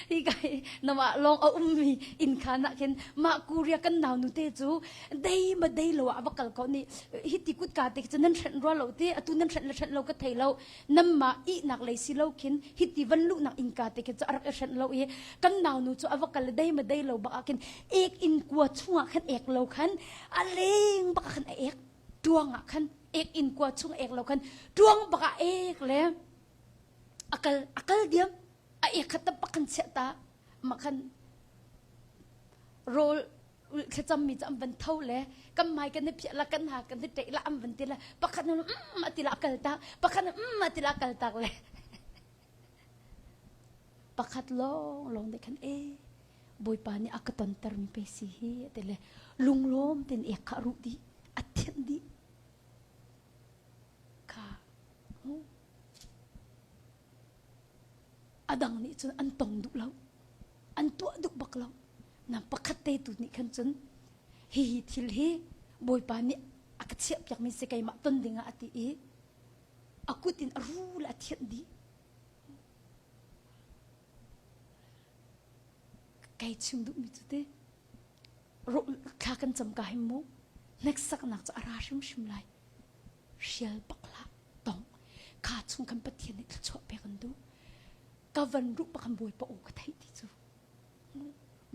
hi kai nama long a ummi inn khan ah khin mah Korea kan nau nu te cu dei ma dei lo ah va kal ko ni hi ti kut ka te cu nan hrenh rua lo ti atu nan hrenh le hrenh lo ka thei lo nam ma ihnak lei si lo khin hi ti van luhnak inn ka te khin cu a rak i hrenh lo i kan nau nu cu a va kal dei ma dei lo bak ah khin ek in kua chungah khan ek lo khan a leng bak ah khan a ek tuang ah khan ek in kua chung ek lo khan tuang bak ah ek le akal akal diam a ek khat tak khan chiah ta ma khan rawl thlacam mi cu an van tho le kan mai kan i phiah la kan ha kan i ṭeih la an van ti la pakhat nu mm ati la kal tak pakhat nu mm ati la kal tak le pakhat lawng lawng nih khan e bawipa nih a ka tonter mi pe si hi ati le lunglawm ten ek kha ruh dih a thianh dih kha A dang nih cun an tong duh lo. An tuah duh bak lo. Na pakhat te tu nih khan cun hihi thil hi Bawipa nih a ka chiahpiakmi si keimah ton dingah a ti i a kut in a rul a thianh dih. Kai chim duhmi cu te thla kan cam ka him mu hneksaknak cu a ra hrimhrim lai. Hrial bak hlah tong kha chung khan Pathian nih thluachuah pek an duh ka van ruh bak khan Bawipa aw ka theih ti cu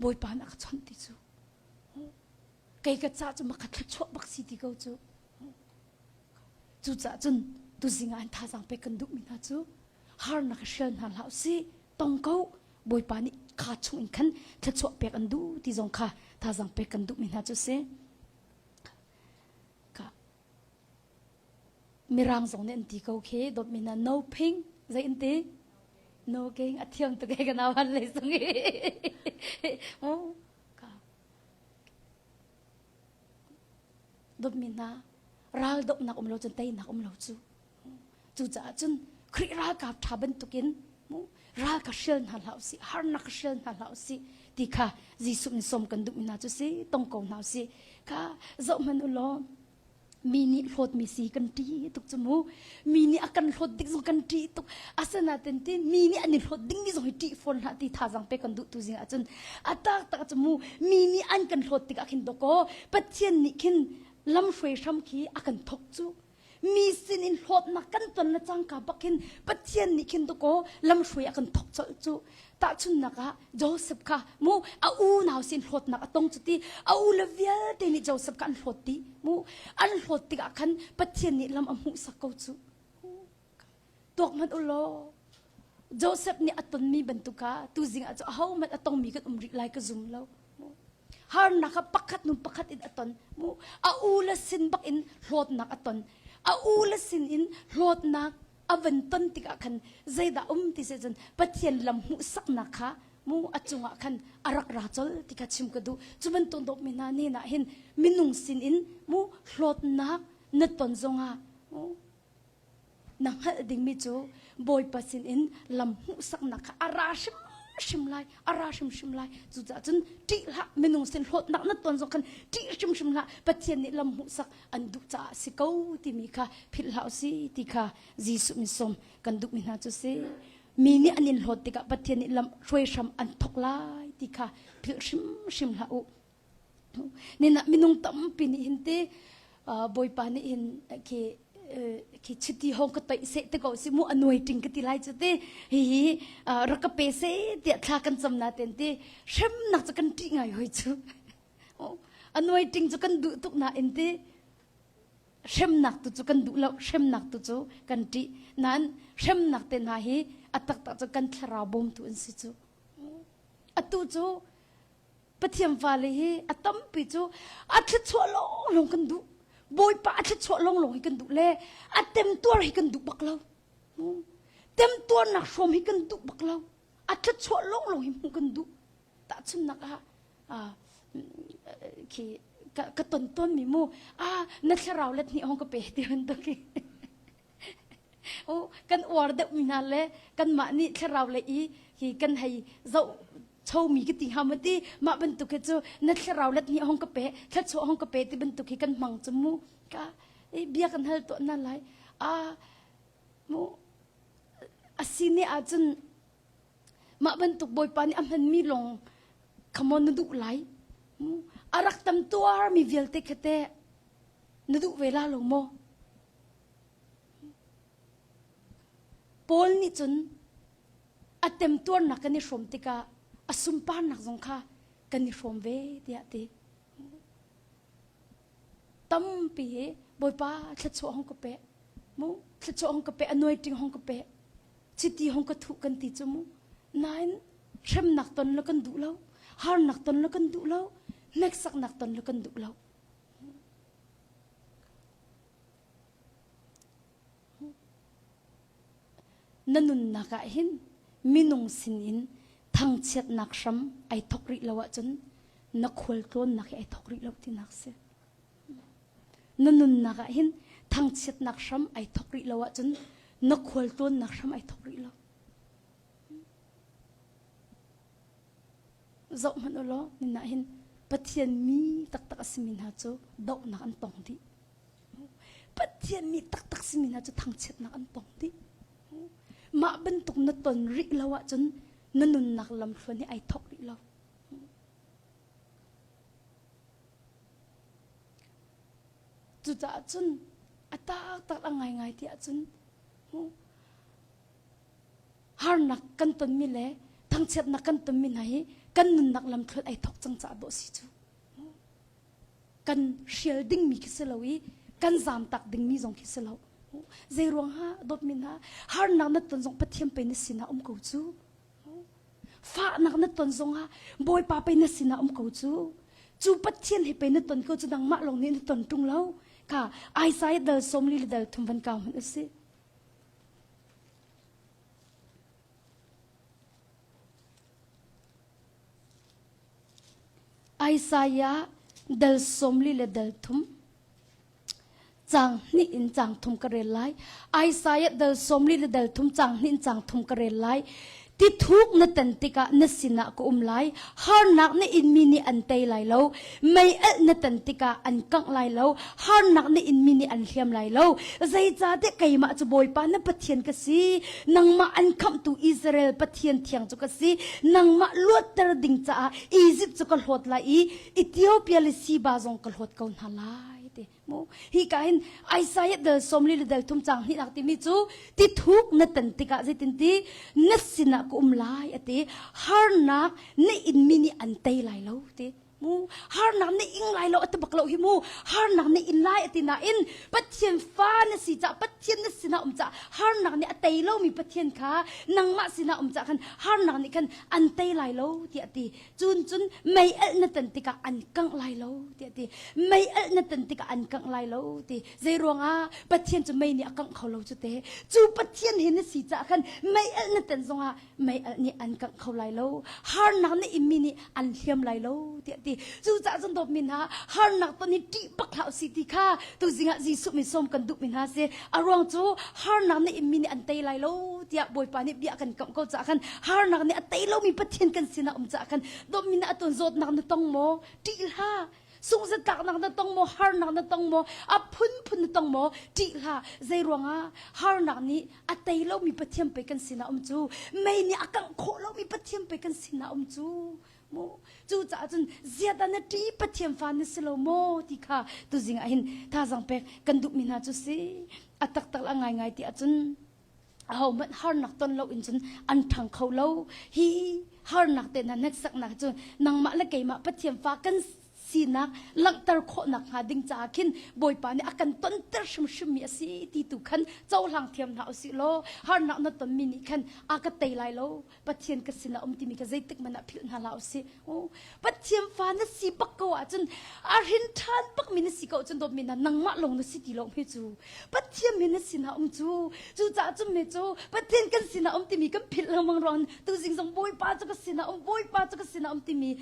Bawipa nih a ka chawnh ti cu kei ka ca cu maka thluachuah bak si ti ko cu cucaah cun tuzing ah an thazaang pek kan duhmi hna cu harnak hrial hna hlah usih tong ko Bawipa nih kha chung in khan thluachuah pek an duh ti zong kha thazaang pek kan duhmi hna cu si Mirang zong nih an ti ko khi dawtmi na no phing zei an ti no king a thiam tuk e ka nau han lei sung i dawtmi hna ral dohnak um lo cun teinak um lo cu cucaah cun Khrih ralkap ṭha bantukin ral ka hrial hna hlah usih harnak ka hrial hna hlah usih ti kha Jesuh nih sawm kan duhmi hna cu si tong ko hna usih kha zoh hmanh u law mi nih hlawtmi si kan ṭih tuk cu mu mi nih a kan hlawt dik zong kan ṭih tuk asinain ti mi nih an i hlawt dingmi zong hi ṭih fawn hlah ti thazang pe kan duh tu zing ahcun a taktak cu mu mi nih an kan hlawt tikah khin dawkaw Pathian nih khin lamhruai hram khi a kan thok cu mi sin in hlawtnak kan ton le cangka bak hin Pathian nih khin dawkaw lamhruai a kan thok colh cu tahchunnak ah Joseph kha mu a unau sin hlawtnak a tong cu ti a u le vialte nih Joseph kha an hlawt dih mu an hlawt tikah khan Pathian nih lam a hmuhsak ko cu tuak hmanh u law Joseph nih a tonmi bantuk kha tuzing ah cu ahohmanh a tongmi kan um rih lai ka zum lo harnak kha pakhat hnu pakhat in a ton mu a u le sin bak in hlawtnak a ton a u le sin in hlawtnak a van ton tikah khan zeidah um ti se cun Pathian lam hmuhsaknak kha mu a cungah khan a rak ra col ti kha chim ka duh cu bantuk dawtmi hna ne nah hin minung sin in mu hlawtnak na ton zongah mu Na hngalh dingmi cu Bawipa sinin lam hmuhsaknak kha a ra hrimhrim lai, a ra hrimhrim lai. Cucaah cun ṭih hlah, minung sin hlawtnak na ton zong khan ṭih hrimhrim hlah. Pathian nih lam hmuhsak an duh caah a si ko timi kha philh hlah usih ti kha Jesuh min sawm kan duhmi hna cu si. Mi nih an in hlawt tikah Pathian nih lam hruai hram an thawk lai ti kha philh hrimhrim hlah u. Nina minung tampi nih hin te Bawipa nih hin khi khi chiti hong ka toih seh te ko si mu anuai ting ka ti lai chu te hihi rak ka pe se tiah thla kan cam na ten te hremnak cu kan ṭih ngai hoi chu anuai ting cu kan duh tuk na in te hremnak tu cu kan duh lo hremnak tu cu kan ṭih nain hremnak te hna hi a taktak cu kan thlarau bawmtu an si cu atu cu Pathian fale hi a tampi cu a thluachuah lawnglawng kan duh. Bawipa a thluachuah lawnglawng hi kan duh le a temtuar hi kan duh bak lo. Temtuarnak hrawm hi kan duh bak lo. A thluachuah lawnglawng hi hmuh kan duh. Tahchunhnak ah khi ka, ka ton tawn mi mu ah na thlarau let hnih hong ka pe ti bantuk hi kan uar deuh mi hna le kanmah nih thlarau le i hi kan hei zoh chomi ka ti hnga maw ti mah bantuk hi cu na thlarau let nih hong ka pe thluachuah hong ka pe ti bantuk hi kan hmang cu mu ka bia kan hal tuah na lai a mu asi ne ahcun mah bantuk bawipa nih a hmanmi lawng come on na duh lai mu a rak tam tuar mi vialte kha te na duh ve la lo maw Paul nih cun a temtuarnak kan i hrawm tikah a sunparnak zong kha kan i hrawm ve tiah ti. Tampi hi Bawipa thluachuah hong ka pe mu thluachuah hong ka pe anointing hong ka pe chiti hong ka thuh kan ti cu mu nain hremnak ton le kan duh lo harnak ton le kan duh lo hneksaknak ton le kan duh lo Na nunnak ah hin minung sinin thangchiatnak hram ai thok rih lo ahcun na khualtlawnnak hi ai thok rih lo tinak si. Na nunnak ah hin thangchiatnak hram ai thok rih lo ahcun na khualtlawnnak hram ai thok rih lo. Zoh hmanh u law nina hin Pathian mi taktak a simi hna cu dohnak an tong dih. Pathian mi taktak simi hna cu thangchiatnak an tong dih. Mah bantuk na ton rih lo ahcun na nunnak lamthluan hi ai thok rih lo. Cucaah cun a taktak a ngaingai ti ahcun harnak kan tonmi le thangchiatnak kan tonmi hna hi kan nunnak lamthluan ai thok cang caah dawh si cu. Kan hrial dingmi khi si lo i kan zamtak dingmi zong khi si lo. Zei ruang ha dawtmi hna harnak na ton zong Pathian pei na sinah um ko cu. Fahnak na ton zongah Bawipa pei na sinah um ko cu. Cu Pathian he pei na ton ko cu nangmah lawng nih na ton ṭung lo. Kha Isaiah dal 40 le dal thum van kau hmanh u sih. Isaiah dal 40 le dal thum cang hnih in cang thum ka rel lai. Isaiah dal 40 le dal thum cang hnih in cang thum ka rel lai. Ti thuk na tan tikah na sinah ka um lai. Harnak na inmi nih an tei lai lo. Mei alh na tan tikah an kangh lai lo. Harnak na inmi nih an hliam lai lo. Zeicahtiah keimah cu Bawipa na Pathian ka si. Nangmah an khamhtu Israel Pathian thiang cu ka si. Nangmah luatter ding caah Izipt cu ka hlawt lai i Ethiopia le Siba zong ka hlawt ko hna lai. Ti. Mu hi ka hin Isaiah dal 40 le dal thum chang hnih nak timi cu ti thuk na tan tikah zeitin ti na sinah ka um lai ati harnak na inmi nih an tei lai lo ti mu harnak na ing lai lo ati bak lo hi mu harnak na in lai ati nain Pathian fa na si ca Pathian na sinah um ca harnak nih a tei lomi Pathian kha nangmah sinah um ca khan harnak nih khan an tei lai lo tiah ti Cun cun mei alh na tan tikah an kangh lai lo tiah ti. Mei alh na tan tikah an kangh lai lo ti. Zei ruangah Pathian cu mei nih a kangh kho lo cu te. Cu Pathian he na si caah khan mei alh na tan zongah mei alh nih an kangh kho lai lo. Harnak na inmi nih an hliam lai lo tiah ti. Cucaah cun dawtmi hna harnak ton hi ṭih bak hlah usih ti kha tuzing ah Jesuh min sawm kan duhmi hna si. A ruang cu harnak na inmi nih an tei lai lo tiah Bawipa nih bia kan kamh ko caah khan harnak nih a tei lomi Pathian kan sinah um caah khan dawtmi na atun zawtnak na tong maw ṭih hlah sungzatlaknak na tong maw harnak na tong maw a phunphun na tong maw ṭih hlah zei ruangah harnak nih a tei lomi Pathian pei kan sinah um cu mei nih a kangh khawh lomi Pathian pei kan sinah um cu. Mu cucaah cun ziat ah na ṭi Pathian fa na si lo maw ti kha tuzing ah hin thazang pek kan duhmi hna cu si. A taktak a ngaingai ti ahcun ahohmanh harnak ton lo in cun an ṭhang kho lo. Hi harnak te hna hneksaknak cu nangmah le keimah Pathian fa kan sinak langhter khawhnak hnga ding caah khin Bawipa nih a kan tonter hrimhrimmi a si ti tu khan cohlang thiam hna usih law harnak na tonmi nih khan a ka tei lai lo Pathian ka sinah um timi kha zeitik hmanh ah philh hna hlah usih. Pathian fa na si bak ko ahcun a hrin ṭhan bakmi na si ko ahcun dawtmi hna nangmah lawng na si ti lo hme cu. Pathian he na sinah um cu. Cucaah cun me cu Pathian kan sinah um timi kan philh lengmang ruang tuzing zong Bawipa cu ka sinah um Bawipa cu ka sinah um timi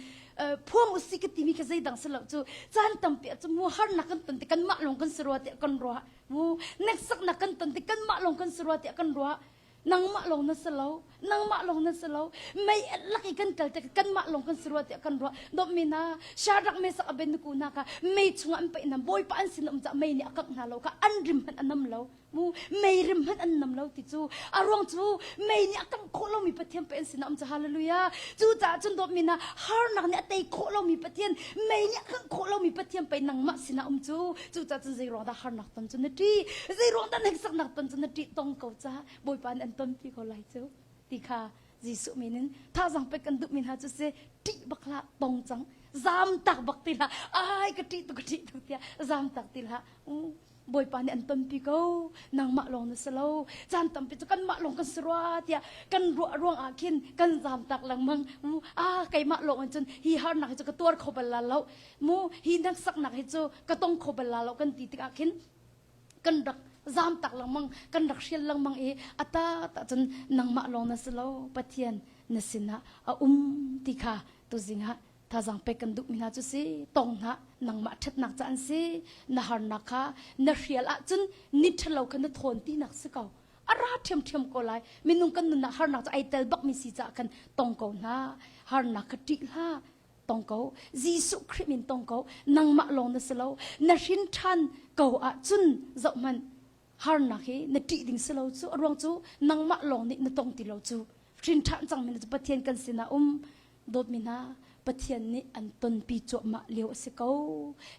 phuang usih ka timi kha zeidang si lo cu caan tampi ah cu mu harnak kan ton ti kanmah lawng kan si rua tiah kan ruah mu hneksaknak kan ton ti kanmah lawng kan si rua tiah kan ruah nangmah lawng na si lo nangmah lawng na si lo mei lak i kan kal tik kanmah lawng kan si rua tiah kan ruah dawtmi hna Shadrach Meshach Abednego hna kha mei chungah an paih hna Bawipa an sin um caah mei nih a kangh hna lo kha an rim hmanh a nam lo mu mei rim hmanh an nam lo ti cu a ruang cu mei nih a kangh khawh lomi Pathian pei an sinah um cu hallelujah cu caah cun dawtmi hna harnak nih a tei khawh lomi Pathian mei nih a kangh khawh lomi Pathian pei nangmah sinah um cu cu caah cun zei ruang dah harnak ton cu na ṭih zei ruang dah hneksaknak ton cu na ṭih tong ko ca Bawipa nih an tonpi ko lai cu ti kha Jesuh min in thazang pek kan duhmi hna cu si ṭih bak hlah tong cang zam tak bak ti hlah ai ka ṭih tuk ka ṭih tuk tiah zam tak ti hlah Bawipa nih an tonpi ko nangmah lawng na si lo caan tampi cu kanmah lawng kan si rua tiah kan ruah ruang ah khin kan zam tak lengmang mu ah keimah lawng in cun hi harnak hi cu ka tuar kho bal la lo mu hi hneksaknak hi cu ka tong kho bal la lo kan ti tikah khin kan rak zam tak lengmang kan rak hrial lengmang i ata ta cun nangmah lawng na si lo Pathian na sinah a um ti kha tuzing ah Thazang pek kan duhmi hna cu si tong hna nangmah ṭhatnak ca an si na harnak kha na hrial ahcun ni ṭhalo kha na thawn tinak si ko a ra ṭhiamṭhiam ko lai minung kan nunnak harnak cu ai tel bakmi si caah khan tong ko hna harnak kha ṭih hlah tong ko Jesuh Khrih min tong ko nangmah lawng na si lo na hrin ṭhan ko ahcun zohhmanh harnak hi na ṭih ding si lo cu a ruang cu nangmah lawng nih na tong ti lo cu hrin ṭhan cangmi cu Pathian kan sinah um Dawtmi hna, Pathian nih an tonpi cuahmah lio a si ko.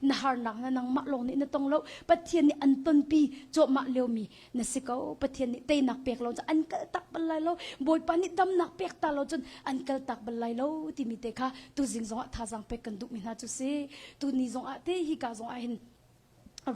Na harnak na nangmah lawng nih na tong lo. Pathian nih an tonpi cuahmah liomi na si ko. Pathian nih teinak pek lo cun an kal tak bal lai lo. Bawipa nih damnak pek ta lo cun an kal tak bal lai lo timi te kha tuzing zongah thazaang pek kan duhmi hna cu si. Tuni zongah te hika zongah hin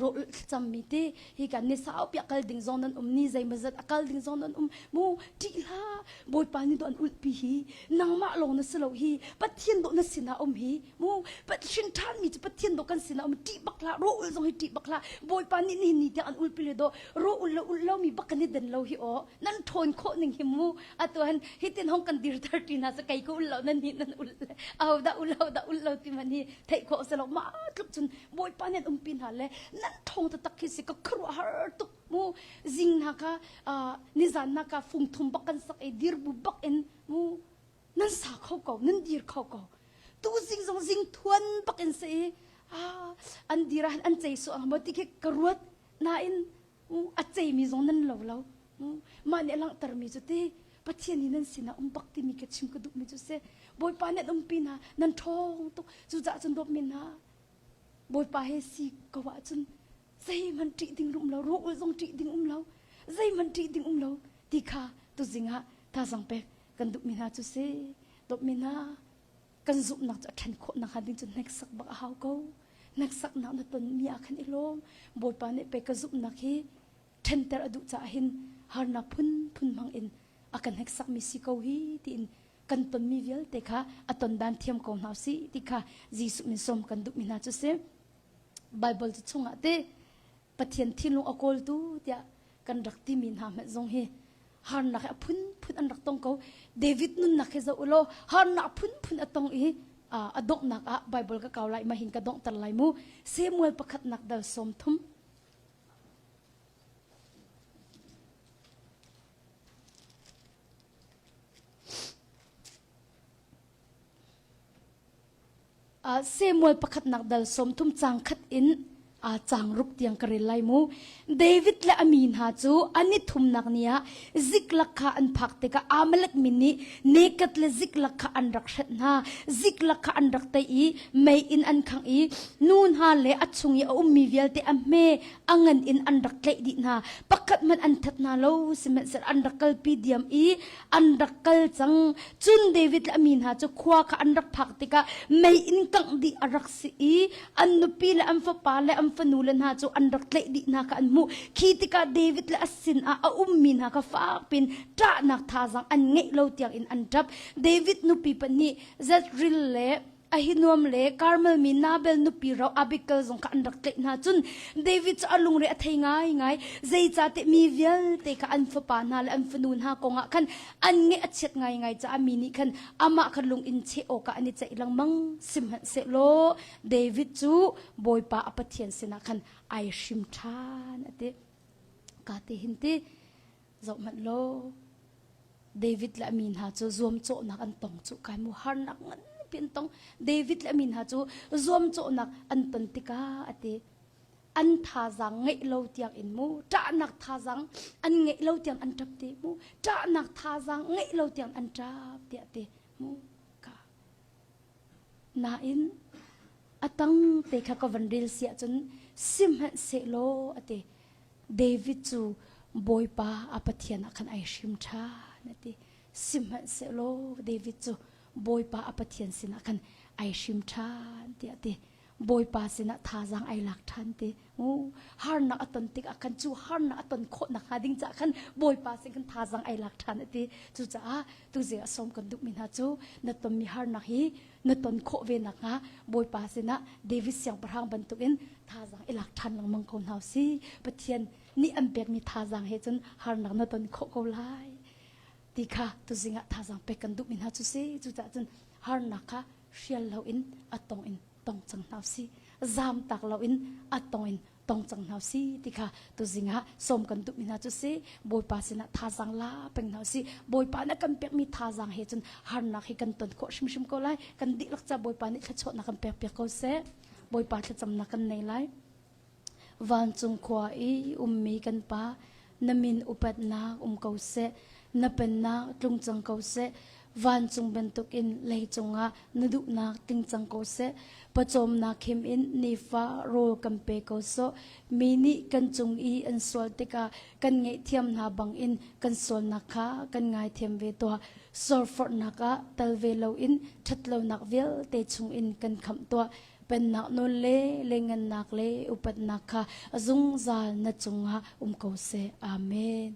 rawl thlacammi te hi kan ni saupi a kal ding zong nan um ni zeimawzat a kal ding zong nan um mu ṭih hlah bawipa nih do an ulhpi hi nangmah lawng na si lo hi pathian dawh na sinah um hi mu hrin ṭhanmi cu pathian dawh kan sinah um ṭih bak hlah rawl zong hi ṭih bak hlah bawipa nih nihin ni tiang an ulhpi le dawh rawl ul lo ulh lomi bak kan i den lo hi aw nan ṭhawn khawh ning hi mu atu han hitin hong kan dirter ṭi hna sa kei ka ul lo nan nih nan ul aho dah ul ho dah ul lo ti man hi theih khawh si lo ma tluk cun Bawipa nih an umpi hna le nan ṭhawng taktak khi si ka khuaruahhar tuk mu zing hna kha nizan hna ka fung thum bak kan sak i dir bu bak in mu nan sa kho ko nan dir kho ko tu zing zong zing thuan bak in si i an dir ah an cei su ang maw ti khi ka ruat nain a ceimi zong nan lo lo mah nih a langhtermi cu ti Pathian nih nan sinah um bak timi ka chim ka duhmi cu si Bawipa nih an umpi hna nan ṭhawng tuk cucaah cun dawtmi hna Bawipa he si ko ahcun zeihmanh ṭih ding um lo rawl zong ṭih ding um lo zeihmanh ṭih ding um lo ti kha tuzing ah thazang pek kan duhmi hna cu si dawtmi hna kan zumhnak cu a ṭhan khawh nakhnga ding cu hneksak bak a hau ko hneksaknak na tonmi ah khan i lawm Bawipa nih pei ka zumhnak hi ṭhenter a duh caah hin harnak phunphun hmang in a kan hneksakmi si ko hi tiin kan tonmi vialte kha a ton dan thiam ko hna usih ti kha Jesuh min sawm kan duhmi hna cu si Bible cu chungah te Pathian thinlung a kawltu tiah kan rak timi hna hmanh zong hi harnak hi a phunphun an rak tong ko David nunnak hi zoh ulaw harnak phunphun a tong i a donghnak ah Bible ka kau lai ma hin ka donghter lai mu Samuel pakhatnak dal 30 Samuel pakhatnak dal 30 caang khat in. A cang ruk tiang ka rel lai mu. David le a mi hna cu an i thumnak ni ah Ziklag kha an phak tikah Amalek mi nih Nekat le Ziklag kha an rak hrenh hna. Ziklag kha an rak tei i mei in an khangh i nu hna le a chung i a ummi vialte a hme a ngan in an rak tlaih dih hna. Pakhat hmanh an that hna lo, sihmanhsehlaw an rak kalpi diam i an rak kal cang. Cun David le a mi hna cu khua kha an rak phak tikah mei in kangh dih a rak si i an nupi le an fapa le an fanu le hna cu an rak tlaih dih hna kha an hmuh. Khi tikah David le a sinah a ummi hna kha fak piin ṭahnak thazaang an ngeih lo tiangin an ṭap. David nupi pahnih Jezreel le Ahinuam le Karmel mi Nabal nupi ro Abigail zong kha an rak tlaih hna. Cun David cu a lungre a thei ngaingai. Zeicahtiah mi vialte kha an fapa hna le an fanu hna kongah khan an ngaih a chiat ngaingai caah mi nih khan amah kha lung in cheh awkah an i ceih lengmang. Sihmanhsehlaw David cu Bawipa a Pathian sinah khan ai hrim ṭhan a ti. Ka ti hin ti zohhmanh law David le a mi hna cu zuamcawhnak an tong cu kai mu harnak nganpi an tong. David le a mi hna cu zuamcawhnak an ton tikah a ti. An thazaang ngeih lo tiang in mu ṭahnak thazaang an ngeih lo tiang an ṭap ti mu ṭahnak thazaang ngeih lo tiang an ṭap tiah ti mu ka nain a tang te kha ka van rel si ahcun sihmanhsehlaw a ti David cu Bawipa a Pathian ah khan ai hrim ṭhan a ti sihmanhsehlaw David cu Bawipa a Pathian sinah khan ai hrim ṭhan tiah a ti Bawipa sinah thazaang ai lak ṭhan ti. Harnak a ton tikah khan cu harnak a ton khawh nakhnga ding caah khan Bawipa sin khan thazaang ai lak ṭhan a ti. Cucaah tuzing ah sawm kan duhmi hna cu na tonmi harnak hi na ton khawh ve nakhnga Bawipa sinah David siangpahrang bantukin thazaang i lak ṭhan lengmang ko hna usih. Pathian nih an pekmi thazaang he cun harnak na ton khawh ko lai ti kha tuzing ah thazaang pek kan duhmi hna cu si. Cucaah cun harnak kha hrial loin a tong in tong cang hna usih zaam tak loin a tong in tong cang hna usih ti kha tuzing ah sawm kan duhmi hna cu si Bawipa sinah thazaang la peng hna usih Bawipa nih a kan pekmi thazaang he cun harnak hi kan ton khawh hrimhrim ko lai kan dihlak ca Bawipa nih thluachuahnak kan pek piak ko seh Bawipa thlacamnak kan nei lai Vancung khua i ummi kan Pa, na min upatnak um ko seh, na pennak tlung cang ko seh, vancung bantukin leicung ah na duhnak tling cang ko seh. Pawcawmnak khim in nifa rawl kan pe ko sawh. Mi nih kan cung i an sual tikah kan ngaihthiam hna bangin kan sualnak kha kan ngaithiam ve tuah. Sorforhnak ah tal ve loin ṭhatlonak vialte chungin kan khamh tuah. Pennak nawl le lengannak le upatnak kha a zungzal na cungah um ko seh. Amen.